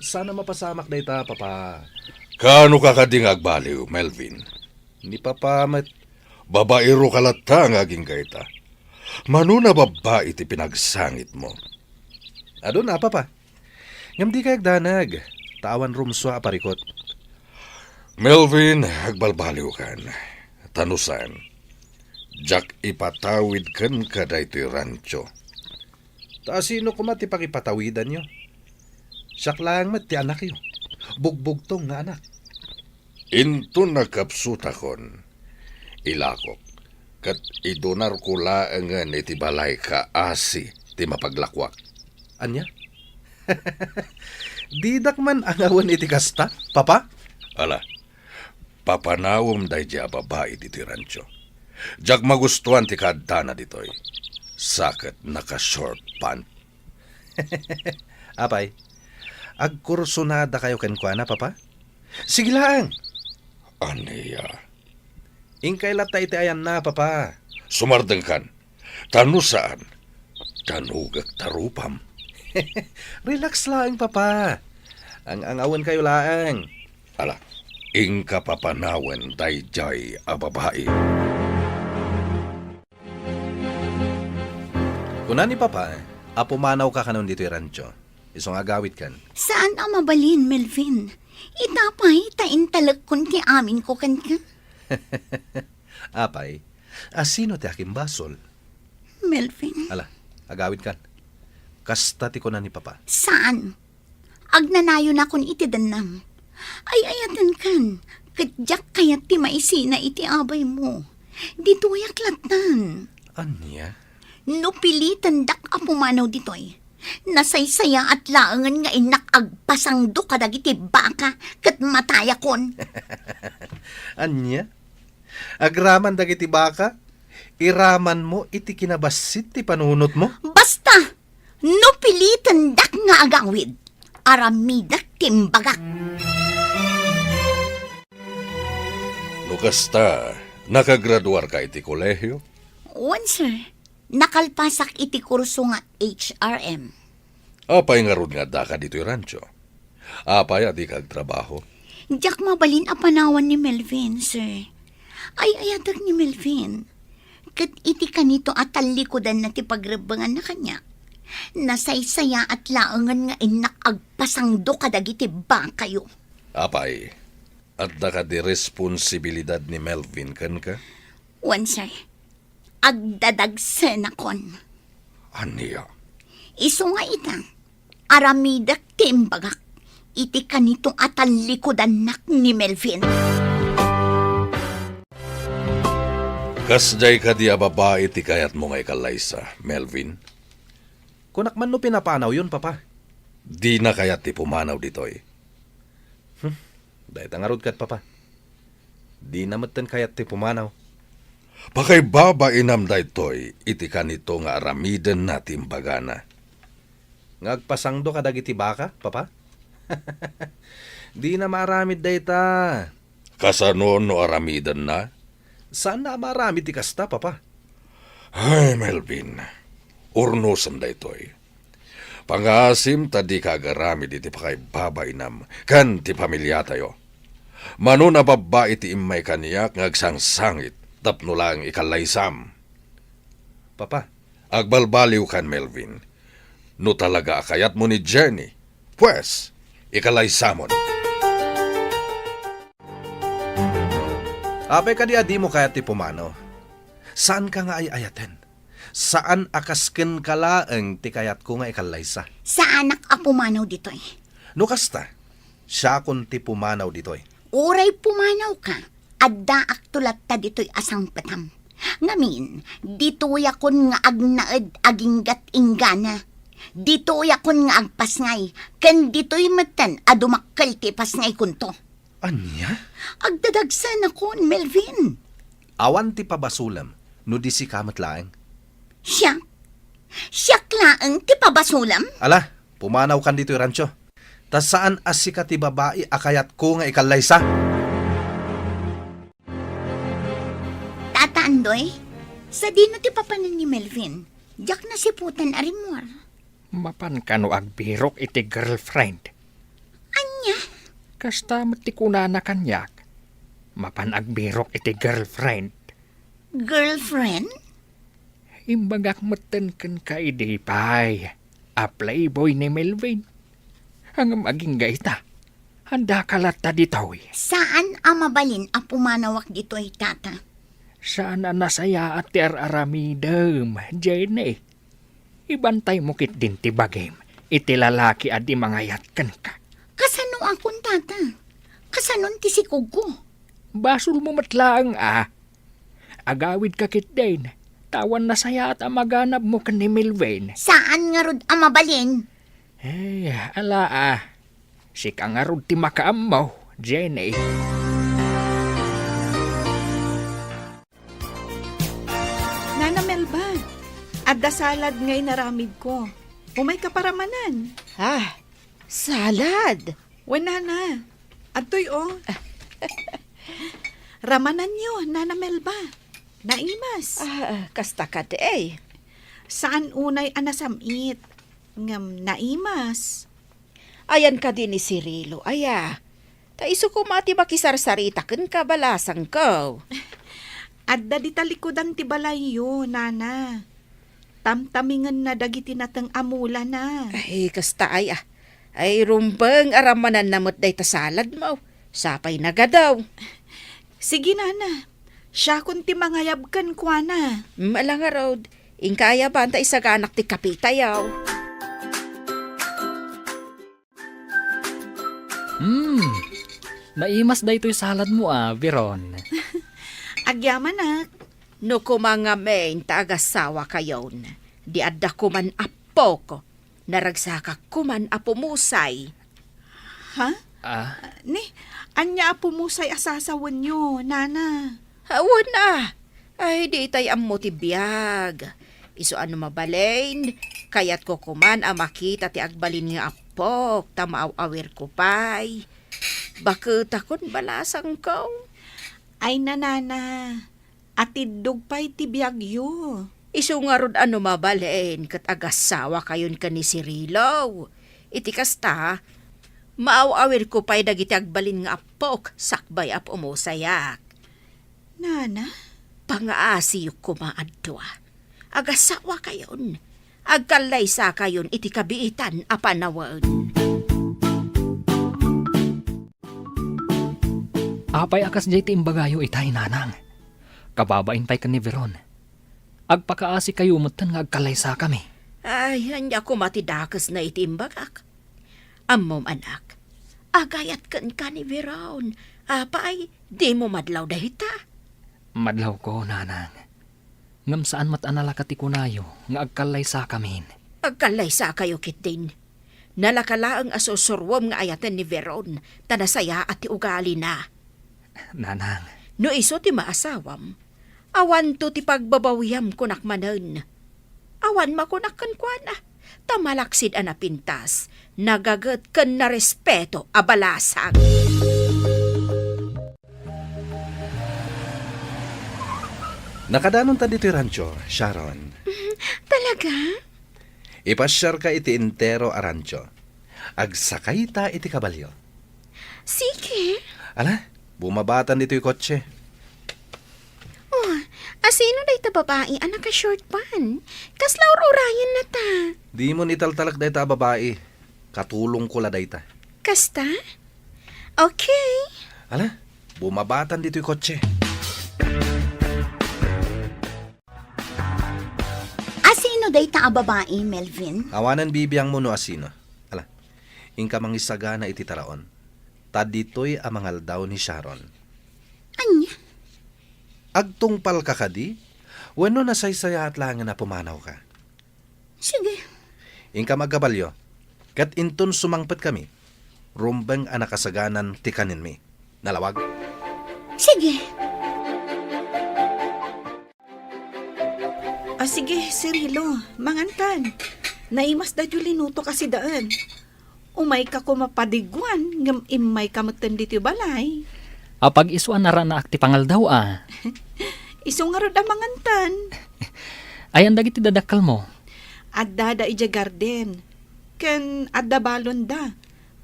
Saan a mapasamak dayta, Papa. Kaano ka kadi nga agbaliw, Melvin? Ni Papa met. Babaero ka latta nga agingga ita. Mano a babbai ti pinagsangitmo? Aduna, Papa. Ngem dikay agdanag, ta awan rumsua a parikut. Melvin, agbalbaliwkan. Ta no saan, diak ipatawid kenka daytoy rancho. Ta sino koma ti pakipatawidanyo? Siak laeng met ti anakyo. Bugbugtong nga anak. Inton nagkapsutakon, ilakok, ket idunarko laengen iti balay kaasi ti mapaglakuak. Ania? Didak man angawen iti kasta, Papa? Ala, papanawem daydiay a babai ditoy rancho. Diak magustuan ti kaaddana ditoy. Sa ket naka-short pant. Apay, agkursunadakayo kenkuana, Papa? Sige laeng. Ania? Inkay latta iti ayanna, Papa. Sumardengkan. Ta no saan, danugek ta rupam. Relax laeng, Papa. Ang-angawenkayo laeng. Ala, inka papanawen daydiay a babai. Kuna ni Papa a pumanawka kanon ditoy rancho. Isu nga agawidkan. Saan a mabalin, Melvin. Ita pay ta intalekkon ti aminko kenka. Apay, a sino ti akimbasol? Melvin. Ala, agawidkan. Kasta ti kuna ni Papa. Saan? Agnanayonakon iti dennam. Ay-ayatenkan, ket diak kayat ti maisina iti abaymo. Ditoyak lattan. Ania? No pilitendak a pumanaw ditoy, nasaysayaat laengen nga innak agpasangdo kadagiti baka ket matayakon. Ania? Agraman dagiti baka, iramanmo iti kinabassit ti panunotmo? Basta! No pilitendak nga agawid, aramidek ti imbagak. No kasta, nakagraduarka iti kolehio? Wen, sir. Nakalpasak iti kurso nga H R M. Apay ngarud nga addaka ditoy rancho? Apay a dika agtrabaho? Diak mabalin a panawan ni Melvin, sir. Ay-ayatek ni Melvin. Ket iti kanito a tallikudanna ti pagrebbenganna kaniak, nasaysayaat laengen nga innak agpasangdo kadagiti bakayo. Apay, adda kadi responsibilidad ni Melvin kenka? Wen, sir. Agdadagsenakon. Ania? Isu nga ita, aramidek ti imbagak iti kanito a tallikudannak ni Melvin. Kasdiay kadi a babai ti kayatmo nga ikallaysa, Melvin? Kunak man no pinapanaw yon, Papa. Dina kayat ti pumanaw ditoy. Hmm, dayta ngarud ket, Papa. Dina metten kayat ti pumanaw. Pakaibabainam daytoy iti kanito nga aramidenna ti imbagana. Nga agpasangdo kadagiti baka, Papa? Dina maaramid dayta. Kasano no aramidenna? Saanna a maaramid ti kasta, Papa. Ay, Melvin, urnosem daytoy. Pangaasim ta dika agaramid iti pakaibabainam ken ti familiatayo. Mano a babbai ti immay kaniak nga agsangsangit tapno laeng ikallaysam. Papa. Agbalbaliwkan, Melvin. No talaga a kayatmo ni Jenny, pues, ikalaysamon. Apay kadi a dimo kayat ti pumanaw? Saanka nga ay-ayaten? Saan a kas kenka laeng ti kayatko nga ikallaysa? Saanak a pumanaw ditoy. No kasta, siakon ti pumanaw ditoy. Uray pumanawka, addaakto latta ditoy a sangpetam. Ngamin, ditoyakon nga agnaed aginggat inggana. Ditoyakon nga agpasngay, ken ditoy metten a dumakkel ti ipasngaykonto. Ania? Agdadagsenakon, Melvin. Awan ti pabasolem no di sika met laeng. Siak? Siak laeng ti pabasolem? Ala, pumanawkan ditoy rancho. Ta saan a sika ti babai a kayatko nga ikallaysa. Tata Andoy, sadino ti papanen ni Melvin? Diak nasiputan a rimmuar. Mapan kano agbirok iti girlfriend? Ania? Kasta met ti kunana kaniak. Mapan agbirok iti girlfriend. Girlfriend? Imbagak metten kenka idi pay a playboy ni Melvin. Ngem agingga ita, addaka latta ditoy. Saan a mabalin a pumanawak ditoy, Tata. Saan a nasayaat ti ar-aramidem, Jenny. Ibantaymo ketdin ti bagim iti lalaki a di mangayat kenka. Kasanoakon, Tata? Kasanon ti sikogko? Basolmo met laeng a. Agawidka ketdin, ta awan nasayaat a maganabmo ken ni Melvin. Saan ngarud a mabalin? Eh, ala a. Sika ngarud ti makaammo, Jenny. Nana Melba, adda salad nga inaramidko. Umayka paramanan. Ah, salad? Wen, Nana. Adtoy, o. Ramananyo, Nana Melba. Naimas. Ah, kasta kadi. Saan unay a nasam-it. Ngem naimas. Ayan kadi ni Cirilo, aya? Ta isu koma ti makisarsarita kenka, balasangko. Adda di talikudan ti balayyo, nana. Tamtamingenna dagiti nateng a mulana. Ay, kasta ay, ah. Ay, rumbeng a rammananna met dayta saladmo. Sapay nagadaw. Sige, nana. Siakon ti mangayab kenkuana. Ala ngarud, inka ayaban ta isaganak ti kapitayo. Hmm, naimas daytoy saladmo a, Veron. Agyamanak. No koma ngamin ta agasawakayon, di adda koman appok, naragsakak koman a pumusay. Ha? Ah? Ni, ania a pumusay a sasawenyo, nana? Awan a. Ay, di itay ammo ti biag. Isu a no mabalin, kayatko koman a makita ti agbalin nga appok, ta maaw-awirko pay. Baketakon, balasangko. Ay, nanana, atiddog pay ti biagyo. Isu ngarud a no mabalin ket agasawakayon ken ni Cirilo. Iti kasta, maaw-awirko pay dagiti agbalin nga appok sakbay a pumusayak. Nana? Pangaasiyok koma a dua. Agasawakayon. Agkallaysakayon iti kabiitan a panawen. Apay a kasdiay ti imbagayo itay, nanang? Kababain pay ken ni Veron. Agpakaasikayo metten nga agkallaysakami. Ay, ania koma ti dakesna iti imbagak? Ammom, anak, agayat kenka ni Veron. Apay, dimo madlaw dayta? Madlawko, nanang. Ngem saan met a nalaka ti kunayo nga agkallaysakamin. Agkallaysakayo ketdin. Nalaka laeng a sursuruem nga ayaten ni Veron, ta nasayaat ti ugalina. Nanang. No isu ti maasawam, awanto ti pagbabawiam kunak manen. Awan makunak kenkuana, ta malaksid a napintas, nagaget ken narespeto a balasang. Nakadanonta ditoy rancho, Sharon. Talaga? Ipasiarka iti entero a rancho. Agsakayta iti kabalio. Sige. Ala, bumabatan ditoy kotse. Oh, asino dayta babai a naka-short pan? Kasla ur-urayenna ta. Dimon italtalek dayta a babai. Katulongko la dayta. Kasta? Okay. Ala, bumabatan ditoy kotse. Asino dayta a babai, Melvin? Awanen bibiangmo no asino. Ala, inka mangisagana iti taraon. Ta ditoy a mangaldaw ni Sharon. Ania? Agtungpalka kadi? Wenno nasaysayaat laengen a pumanawka? Sige. Inka agkabalio, ket inton sumangpetkami, rumbeng a nakasaganan ti kanenmi. Nalawag? Sige. Ah, sige, Cirilo, mangantan. Naimas daytoy linutok a sidaen. Umayka koma padigguan, ngem immayka metten ditoy balay. Apag-isu a naranaak ti pangaldaw a. Isu ngarud a mangantan. Ayan dagiti dadakkelmo? Addada idiay garden. Ken adda balonda.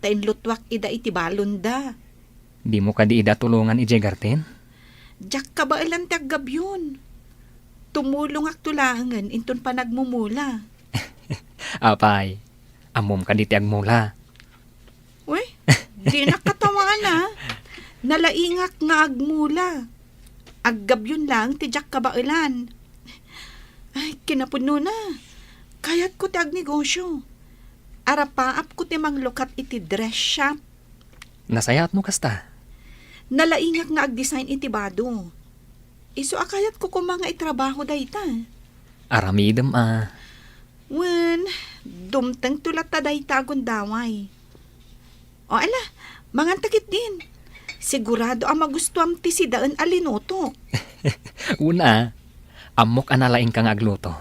Ta inlutuak ida iti balonda. Dimo kadi ida tulongan idiay garden? Diak kabaelan ti aggabion. Tumulongakto laengen inton panagmumula. Apay, ammom kadi ti agmula? Uy, dinak katawagan, a. Nalaingak nga agmula. Aggabion laeng ti diak kabaelan. Ay, kinapudnona. Kayatko ti agnegosyo. Arapaapko ti manglukat iti dress shop. Nasayaat no kasta. Nalaingak nga agdesign iti bado. Isu a kayatko koma nga itrabaho dayta. Aramidem a. Wen, dumtengto latta dayta a gundaway. O ala, manganta ketdin. Sigurado a magustuam ti sidaen a linutok. Una, ammok a nalaingka nga agluto.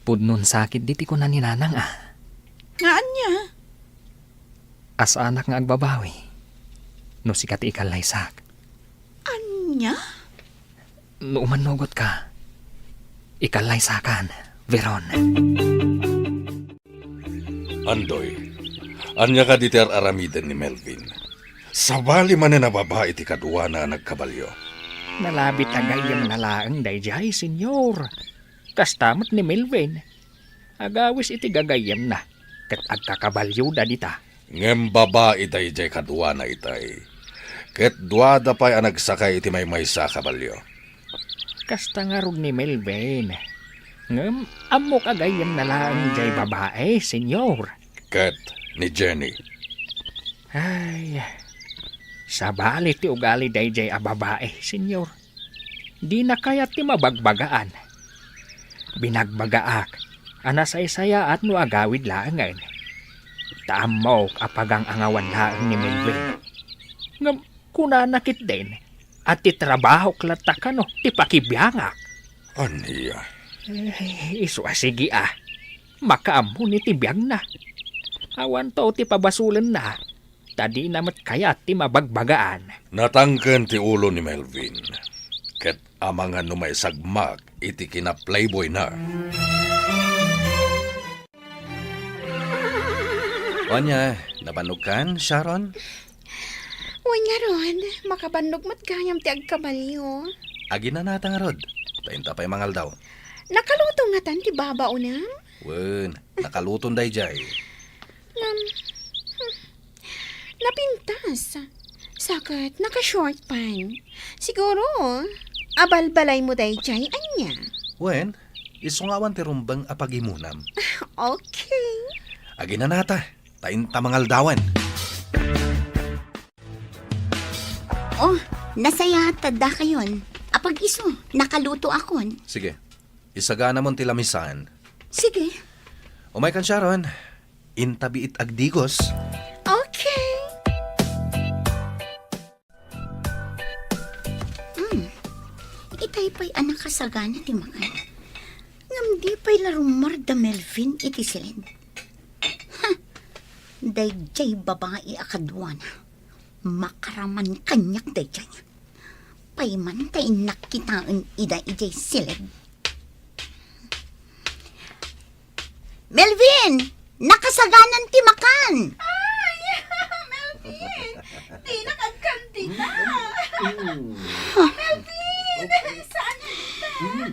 Pudnon sakit diti kuna ni Nanang a. Nga ania? Asanak nga agbabawi no sika ti ikallaysak. Ania? No umannugotka, ikallaysakan, Veron. Andoy, ania kadi ti ar-aramiden ni Melvin? Sabali manen a babai ti kaduana a nagkabalio. Nalabit a gayyemna laeng daydiay, Senyor. Kasta met ni Melvin. Agawis iti gagayyemna, ket agkakabalioda dita. Ngem babai daydiay kaduana itay. Ket duada pay a nagsakay iti maymaysa a kabalio. Kasta ngarud ni Melvin. Ngem ammok a gayyemna laeng jay babai, Senyor. Ket ni Jenny. Ay, sabali ti ugali daydiay a babai, Senyor. Dina kayat ti mabagbagaan. Binagbagaak a nasaysayaat no agawid laengen. Ta ammok a pagang-angawan laeng ni Melvin. Ngem kunana ketdin a ti trabahok latta kano ti pakibiangak. Ania? Eh, isu a sige a. Makaammo ni ti biagna. Awanto ti pabasolenna. Ta dina met kayat ti mabagbagaan. Natangken ti ulo ni Melvin, ket amangan no maisagmak iti kina-playboyna. Ania, nabannogkan, Sharon? Wen ngarud, makabannog met gayam ti agkabalio. Aginanata ngarud, ta inta pay mangaldaw. Nakaluto ngatan ti babaonem? Wen, nakaluton daydiay. Ngem, hmm, napintas. Sa ket naka-short pant. Siguro, abalbalaymo daydiay, ania? Wen, isu nga awan ti rumbeng a pagimonam. Okay. Aginanata, ta inta mangaldawen. Oh, nasayaat ta dakayon. Apag-isu, nakalutoakon. Sige. Isaganamon ti lamisan. Sige. Umaykan, Sharon. Inta biit agdigos. Okay. Mm. Itay pay a nakasagana ti makan. Ngem di pay la rummuar da Melvin iti siled. Ha! Daydiay babai a kaduana. Makaraman kaniak daydiay. Pay man ta innak kitaen ida idiay siled. Melvin! Nakasaganan ti makan! Ay! Melvin! Dinak agkandida! Melvin! Saan ka?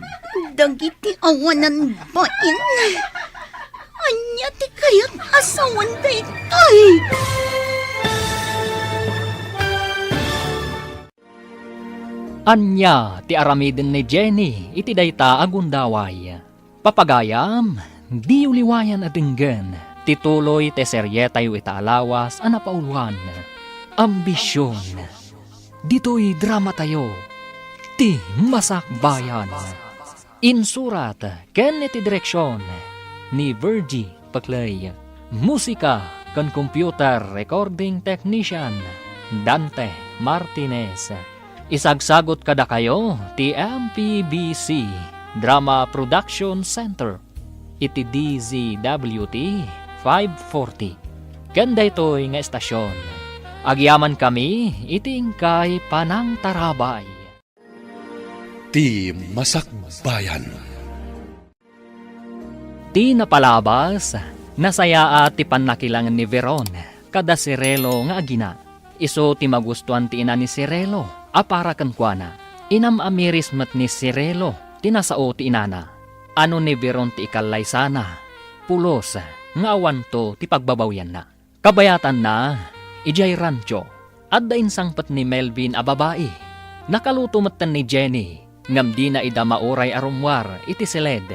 Dagiti awanan bain. Ania ti kayat a sawen daytoy? Ania ti aramiden ni Jenny iti dayta a gundaway? Papagayam, diyo liwayan a denggen ti tuloy ti serietayo ita a lawas a napauluan, Ambision. Ditoy dramatayo, Ti Masakbayan. Insurat ken iti direksion ni Virgie Paclay. Musika ken computer recording technician, Dante Martinez. Isagsagut kadakayo ti M P B C Drama Production Center iti D Z W T five forty. Ken daytoy nga estasion, agyamankami iti inkay panangtarabay. Ti Masakbayan. Ti napalabas, nasayaat ti pannakilangen ni Veron kada Cirelo nga agina. Isu ti magustuan ti ina ni Cirelo a para kenkuana. Inam-amiris met ni Cirelo ti nasao ti inana. Ano ni Veron ti ikallaysana, pulos nga awanto ti pagbabawianna. Kabayatanna, idiay rancho, adda insangpet ni Melvin a babai. Nakaluto metten ni Jenny, ngem dina ida mauray a rummuar iti siled.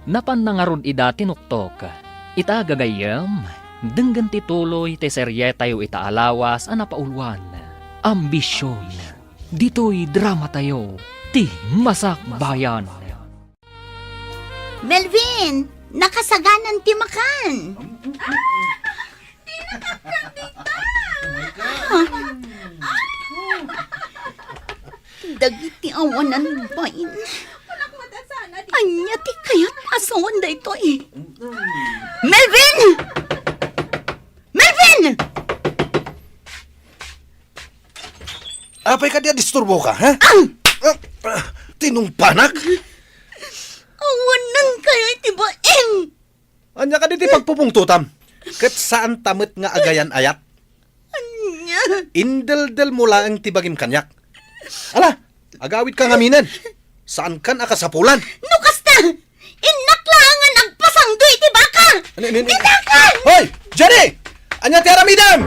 Napanna ngarud ida tinuktok. Ita gagayyem, denggen ti tuloy ti serietayo ita a lawas a napauluan, Ambision. Ditoy dramatayo, Ti Masakbayan. Melvin, nakasaganan ti makan. Dagiti awanan bain. Ania ti kayat a sawen daytoy? Melvin! Melvin! Apay kadi a disturboka, ha? Ah! Ah, ah, tinungpanak? Awanenkayo iti bain! Ania kadi ti pagpupungtotam? Ket saanta met nga agayan-ayat. Ania? Indeldelmo laeng ti bagim kaniak. Ala, agawidka ngaminen. Saankan a kasapulan. No kasta, innak laeng nga agpasangdo iti baka. Ano, ano, ano? Ditakan! Hoy! Jenny! Ania ti aramidem?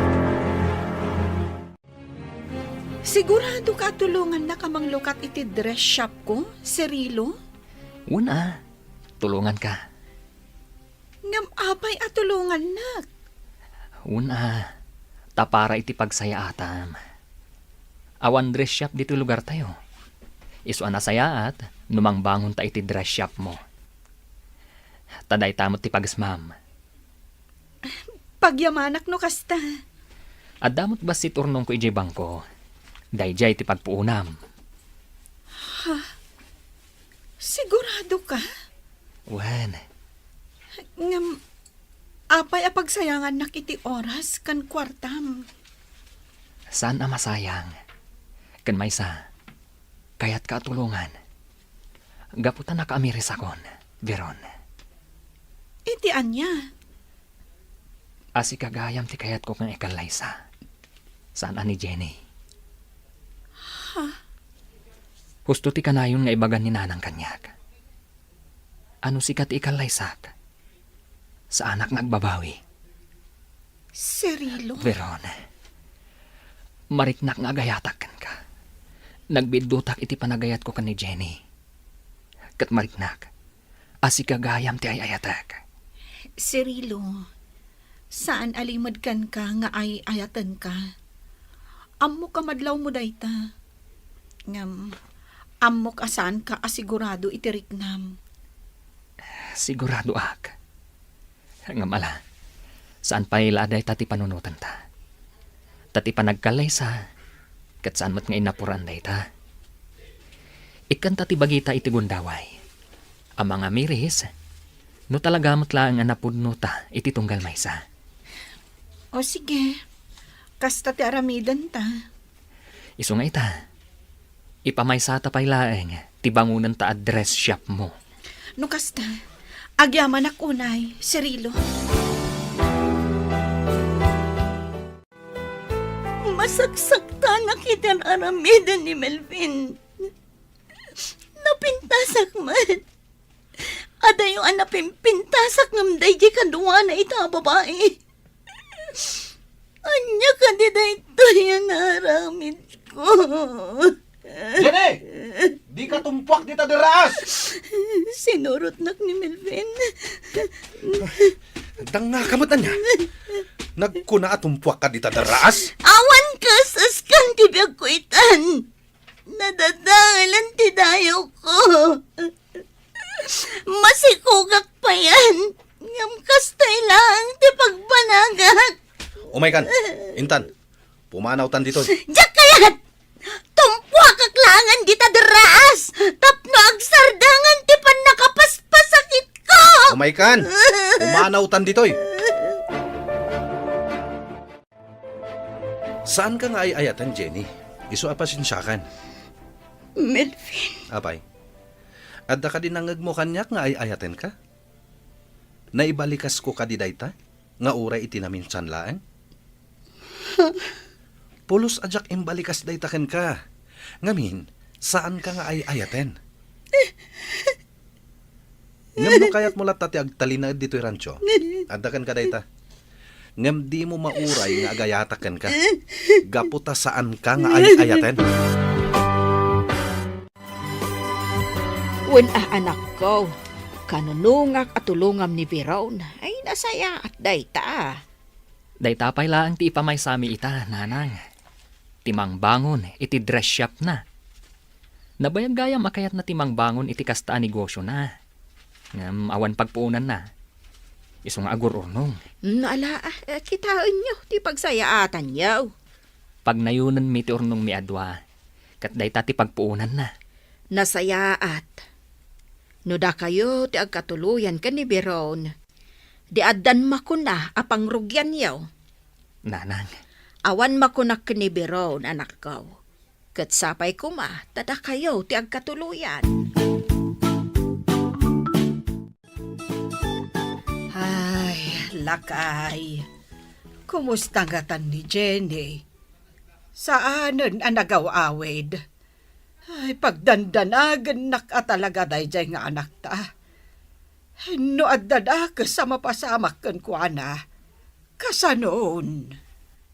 Sigurado ka a tulongannak a manglukat iti dress shop ko, Cirilo? Wen a, tulonganka. Ngem apay a tulongannak? Wen a, ta para iti pagsayaatam. Awan dress shop ditoy lugartayo. Isu a nasayaat no mangbangonta iti dress shopmo. Ta dayta met ti pagesmam. Pagyamanak no kasta. Adda met bassit urnongko idiay bangko. Daydiay ti pagpuonam. Ha? Sigurado ka? Wen. Ngem, apay a pagsayangannak iti oras ken kuartam? Saan a masayang. Ken maysa, kayatka a tulongan. Gapu ta nakaamirisakon, Veron. Iti ania? A sika gayam ti kayatko nga ikallaysa. Saan a ni Jenny. Ha? Husto ti kanayon nga ibagan ni Nanang kaniak. A no sika ti ikallaysak, saanak nga agbabawi. Cirilo? Veron, mariknak nga agayatak kenka. Nagbidduttak iti panagayatko ken ni Jenny. Ket mariknak a sika gayam ti ay-ayatek. Cirilo, saan a limed kenka nga ay-ayatenka. Ammok a madlawmo dayta. Ngem, ammok a saanka a sigurado iti riknam. Siguradoak. Ngem ala, saan pay la a dayta ti panunotanta. Ta ti panagkallaysa, ket saan met nga innapuran dayta. Ikkanta ti bagita iti gundaway. A mangamiris, no talaga met laeng a napudnota iti tunggal maysa. O sige, kasta ti aramidenta. Isu nga ita, ipamaysata pay laeng ti bangonenta a dress shopmo. No kasta, agyamanak unay, Cirilo. Masaksaktanak iti ar-aramiden ni Melvin. Napintasak met. Adayo a napimpintasak ngem daydiay kaduana ita a babai. Ania kadi daytoy a naaramidko? Jenny! Dika tumpuak dita derraas! Sinurotnak ni Melvin. Dangngaka met ania? Nagkuna a tumpuakka dita derraas? Awan kaeseskan ti biagko itan. Nadadaelan ti dayawko. Masikogak payen, ngem kastoy laeng ti pagbanagak. Umaykan, intan, pumanawtan ditoy. Diak kayat! Tumpuakak laengen dita derraas tapno agsardangen ti pannakapaspasakitko! Umaykan, pumanawtan ditoy. Saanka nga ay-ayaten, Jenny. Isu a pasensiakan. Melvin. Apay, adda kadi nangngegmo kaniak nga ay-ayatenka? Naibalikasko kadi dayta nga uray iti naminsan laeng? Pulos a diak imbalikas dayta kenka. Ngamin, saanka nga ay-ayaten. Ngem no kayatmo latta ti agtalinaed ditoy rancho, adda kenka dayta. Ngem dimo mauray nga agayatak kenka, gapu ta saanka nga ay-ayaten. Wen a, anakko, kanunongak a tulongam ni Veron. Ay, nasayaat dayta. Dayta pay laeng ti ipamaysami ita, nanang. Ti mangbangon iti dress shopna. Nabayag gayam a kayatna ti mangbangon iti kasta a negosiona. Ngem awan pagpuonanna. Isu nga agur-urnong. Mm, ala, ah, kitaenyo ti pagsayaatanyo. Pagnayonenmi ti urnongmi a dua, ket dayta ti pagpuonanna. Nasayaat. No dakayo ti agkatuloyan ken ni Biron, di addan makuna a pangrugianyo. Nanang. Awan makunak ken ni Biron, anakko. Ket sapay koma ta dakayo ti agkatuloyan. Ay, Lakay, kumusta ngatan ni Jenny? Saanen a nagaw-awid? Ay, pagdandanagennak a talaga daydiay nga anakta. No adda dakes a mapasamak kenkuana, kasanon?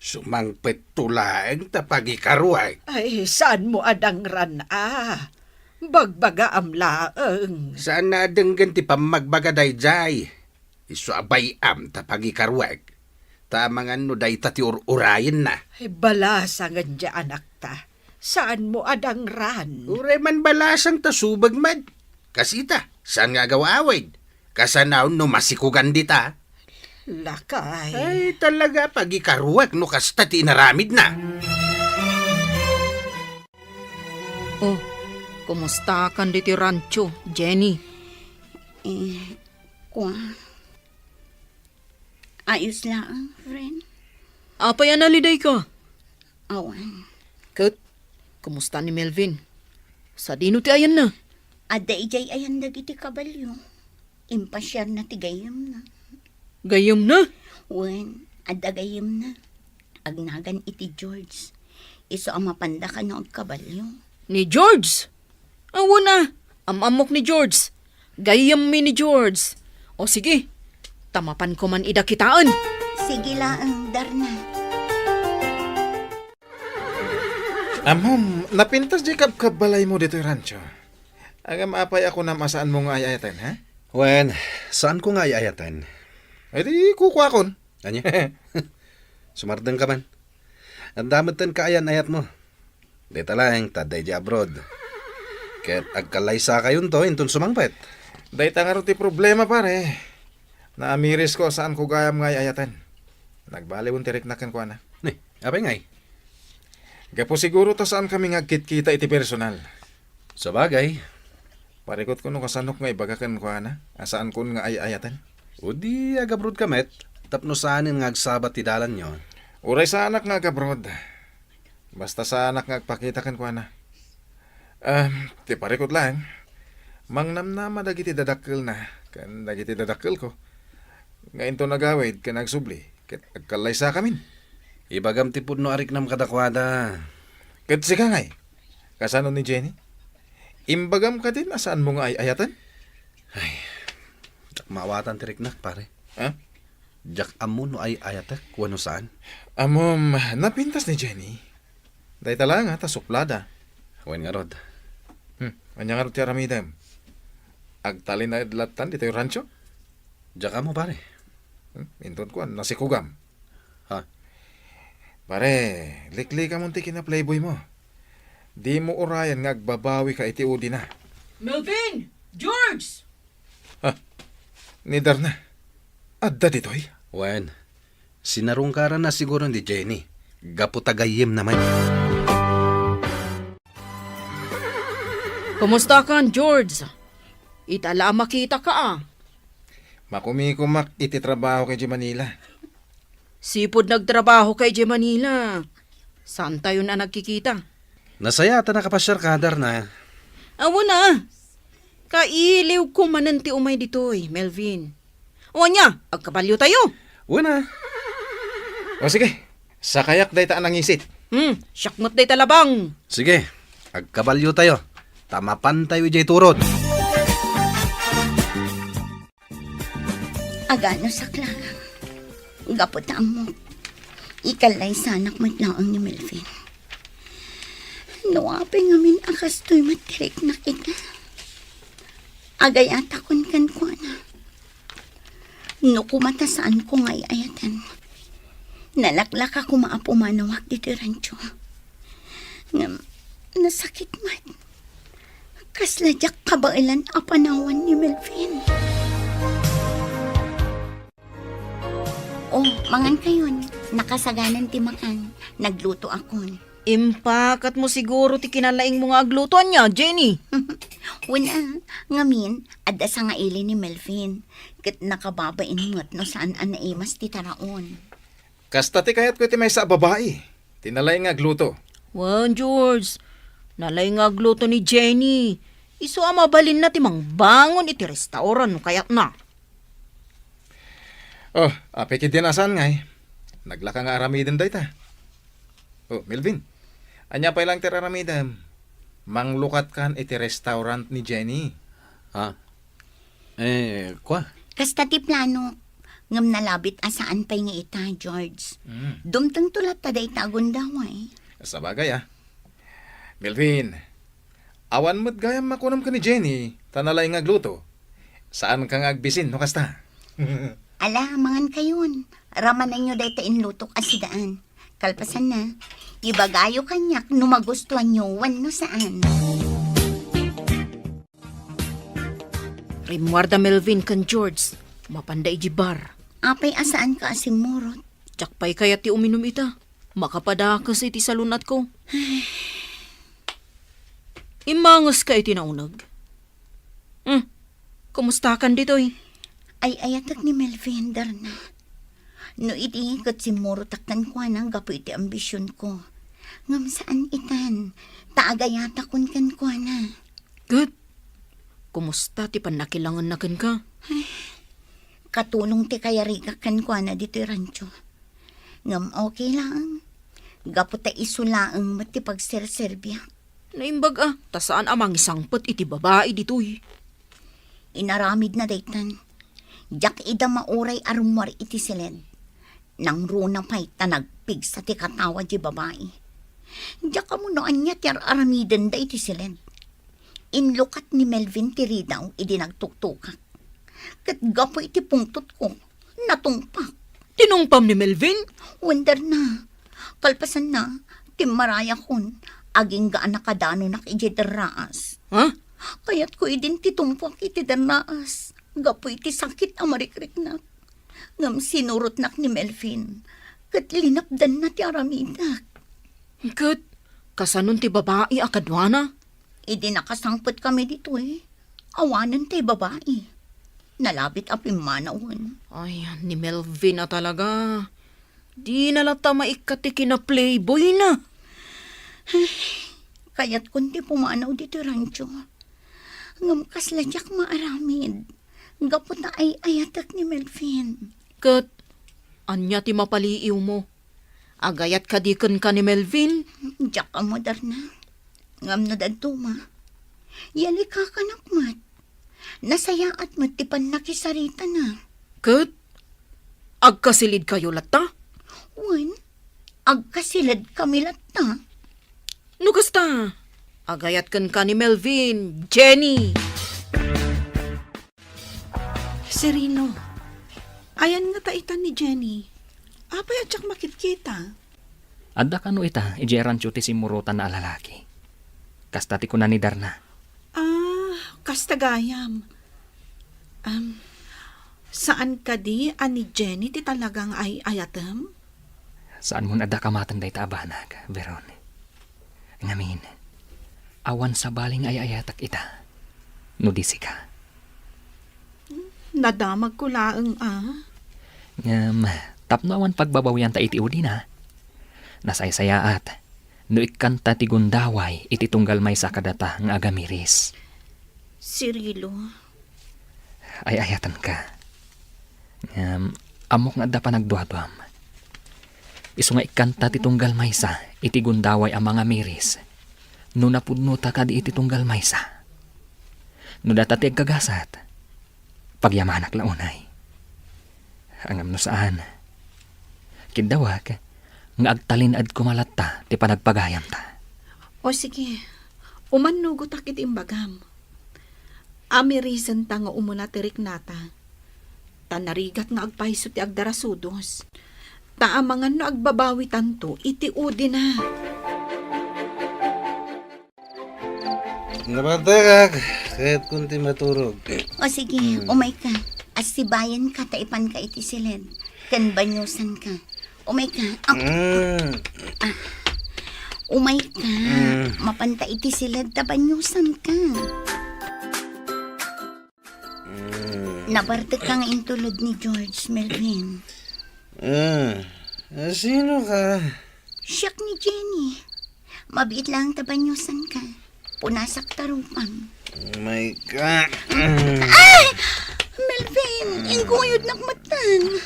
Sumangpetto laeng ta pagikaruek. Ay, saanmo a dangran a? Bagbagaam laeng. Saan a denggen ti pammagbaga daydiay? Isu a bay-am ta pagikaruek. Ta amangan no dayta ti ur-urayenna. Ay, balasangen diay anakta. Saanmo a dangran? Uray man balasang ta subeg met. Kasita, saan nga agaw-awid? Kasanaon no masikugan dita? Lakay. Ay, talaga, pagikaruek no kasta ti inaramidna. Oh, kumusta kan ditoy rancho, Jenny? Eh, kua, ayos laeng, friend. Apay a nalidayka? Awan. Ket, kumusta ni Melvin? Sadino ti ayanna? Adda idiay ayan dagiti kabalio. Impasiarna ti gayyemna. Gayyemna? Wen, adda gayyemna. Agnagan iti George. Isu a mapanda kano agkabalio. Ni George? Awan a, am-ammok ni George. Gayyemmi ni George. O sige, ta mapanko man ida kitaen. Sige laeng, Darna. Ammom, napintas diay kabkabbalaymo ditoy rancho. Agam apay a kunam a saanmo nga ay-ayaten, ha? Wen, saanko nga ay-ayaten. Ay di, kukuakon. Ania? Sumardengka man. Adda metten kaayan-ayatmo. Dayta laeng ta adda idiay abroad. Ket agkallaysakayonto inton sumangpet. Dayta ngarud ti problema, pare. Naamirisko a saanko gayam nga ay-ayaten. Nagbaliwen ti riknak kenkuana. Ni, apay ngay? Gapu siguro ta saankami nga agkitkita iti personal. Sabagay. Parikutko no kasanok nga ibaga kenkuana a saankon nga ay-ayaten. O di agabrodka met, tapno saanen nga agsabat ti dalanyo. Uray saanak nga agabroad. Basta saanak nga agpakita kenkuana. Ah, ti parikut laeng, mangnamnama dagiti dadakkelna ken dagiti dadakkelko nga inton agawid ken agsubli ket agkallaysakamin. Ibagam ti pudno a riknam kadakuada. Ket sika ngay, kasano ni Jenny? Imbagam kadin a saanmo nga ay-ayaten? Ay, diak maawatan ti riknak, pare. Ha? Diak ammo no ay-ayatek wenno saan. Ammom, napintas ni Jenny. Dayta laeng a ta suplada. Wen ngarud. Hmm, ania ngarud ti aramidem? Agtalinaed lattan ditoy rancho? Diak ammo, pare. Hmm, inton kuan, nasikugam. Ha? Pare, liklikamon ti kina-playboymo. Dimo urayen nga agbabawika iti udina. Melvin! George! Ha? Ni Darna? Adda ditoy? Wen, sinarungkaranna siguro ni Jenny. Gapu ta gayyemna met. Kumustakan, George? Ita la a makitaka, a. Makumikumak iti trabaho kay Manila. Sipud nagtrabahoka idiay Manila, saantayon a nagkikita. Nasayaat a nakapasiarka, Darna. Awan a. Kailiwko manen ti umay ditoy, Melvin. O ania, agkabaliotayo? Wen a. O sige, sakayak dayta a nangisit. Hmm, siak met dayta labang. Sige, agkabaliotayo. Ta mapantayo idiay turod. Agano saklang. Gapu ta ammok, ikallaysanak met laeng ni Melvin. No apay ngamin a kastoy met ti riknak ita, agayatakon kenkuana. No kuma ta saanko nga ay-ayaten, nalaklaka koma a pumanawak ditoy rancho. Ngem, nasakit met. Kasla diak kabaelan a panawan ni Melvin. Oh, mangankayon. Nakasaganan ti makan. Naglutoakon. Impakatmo siguro ti kinalaingmo nga agluto, ania, Jenny? Wen a, ngamin, adda sangaili ni Melvin. Ket nakababain met no saan a naimas ti taraon. Kasta ti kayatko iti maysa a babai, ti nalaing nga agluto. Wen, George, nalaing nga agluto ni Jenny. Isu a mabalinna ti mangbangon iti restaurant no kayatna. Oh, apay ketdin a saan ngay? Naglaka nga aramiden dayta. Oh, Melvin, ania pay lang ti aramidem? Manglukatkan iti restaurant ni Jenny. Ah, eh, kua? Kasta ti plano, ngem nalabit a saan pay nga ita, George. Mm. Dumtengto latta dayta a gundaway. Sabagay, ah. Melvin, awan met gayam makunem ken ni Jenny, ta nalaing nga agluto. Saanka nga agbisin no kasta? Ala, mangankayon. Ramanenyo dayta inlutok a sidaan. Kalpasanna, ibagayo kaniak no magustuanyo wenno saan. Rimmuarda Melvin ken George, mapanda iti bar. Apay a saanka a simmurot? Diak pay kayat ti uminum ita. Makapadakes iti salun-atko. Immangeska iti nauneg. Hmm, kumustakan ditoy? Ay-ayatek ni Melvin, Darna. No idi ket simmurotak kenkuana gapu iti ambisionko. Ngem saan itan, ta agayatakon kenkuana. Ket, kumusta ti pannakilangenna kenka? Ay, katulong ti kayarigak kenkuana ditoy rancho. Ngem okay laeng. Gapu ta isu laeng met ti pagserserbiak. Naimbag a, ta saan a mangisangpet iti babai ditoy. Inaramidna daytan. Diak ida mauray a rummuar iti siled. Nangruna pay ta nagpigsa ti katawa di babai. Diak ammo no ania ti ar-aramidenda iti siled. Inlukat ni Melvin ti ridaw idi nagtuktukak. Ket gapu iti pungtotko, natungpak. Tinungpam ni Melvin? Wen, Darna. Kalpasanna, timmarayakon, agingga a nakadanunak idiay derraas. Ha? Kayatko idin ti tumpuak iti derraas, gapu iti sakit a marikriknak. Ngem sinurotnak ni Melvin, ket linapdanna ti aramidak. Ket kasanon ti babai a kaduana? Idi nakasangpetkami ditoy, awanen tay babai. Nalabit a pimmanawen. Ay, ni Melvin a talaga. Dina latta maikkat ti kinaplayboyna. Ay, kayatkon ti pumanaw ditoy rancho. Ngem kasla diak maaramid. Gapu ta ay-ayatek ni Melvin. Ket ania ti mapaliiwmo? Agayat kadi kenka ni Melvin? Diak ammo, Darna. Ngem no dadduma, yalikakanak met. Nasayaat met ti pannakisaritana. Ket agkasilidkayo latta? Wen, agkasilidkami latta. No kasta, agayat kenka ni Melvin, Jenny. Cirilo, ayan ngata ita ni Jenny? Apay a diak makitkita? Adda kano ita idiay rancho ti simmurotanna a lalaki. Kasta ti kuna ni Darna. Ah, kasta gayam. Am, saan kadi a ni Jenny ti talaga nga ay-ayatem? Saanmon adda kamaten dayta a banag, Veron. Ngamin, awan sabali nga ay-ayatek ita, no di sika. Nadamagko laeng a. Ngem, tapno awan pagbabawianta iti udina, nasaysayaat no ikkanta ti gundaway iti tunggal maysa kadata nga agamiris. Cirilo. Ay-ayatenka. Ngem, ammok nga adda panagduaduam. Isu nga ikkanta ti tunggal maysa iti gundaway a mangamiris no napudnota kadi iti tunggal maysa. No data ti agkagasat, pagyamanak la unay. Ngem no saan, kiddawek nga agtalin-ed koma latta ti panagpagayamta. O sige, umannugotak iti imbagam. Amirisenta nga umuna ti riknata. Ta narigat nga agpayso ti agdarasudos. Ta amangan no agbabawitanto iti udina. Nabantayak, kayatkon ti maturog. O sige, Hmm. umayka. Assibayanka ta ipanka iti siled. Ken banyosanka. Umayka. Ah, Hmm. ah. Umayka. Hmm. Mapanta iti siled ta banyosanka. Hmm. Nabartek ka nga intulod ni George, Melvin. Ah, ah, sino ka? Siak ni Jenny. Mabiit lang ta banyosanka. Punasak ta rupam. Oh my God. Ay! Melvin, inggoyodnak metten.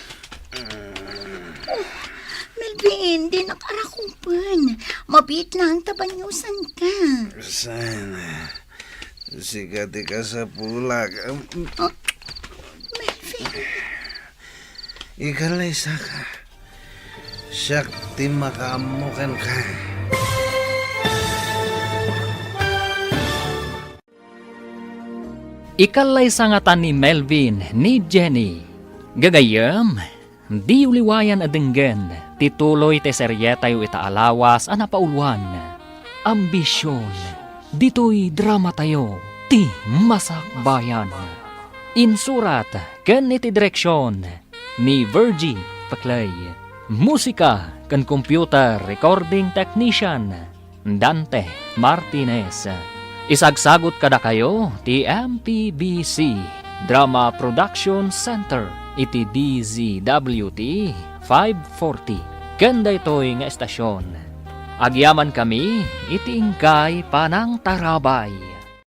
Melvin, dinak arakupen. Mabiit lang ta baniosanka. Saan? Sika ti kasapulak. Ah, Melvin. Ikalaysaka. Siak ti makaammo kenka. Ikallaysa ngata ni Melvin ni Jenny. Gagayyem, diyo liwayan a denggen ti tuloy ti serietayo ita a lawas a napauluan, Ambision. Ditoy dramatayo, ti Masakbayan. Insurat ken iti direksion ni Virgie Paclay. Musika ken computer recording technician, Dante Martinez. Isagsagut kadakayo ti M P B C Drama Production Center iti D Z W T five forty ken daytoy nga estasion. Agyamankami iti inkay panangtarabay.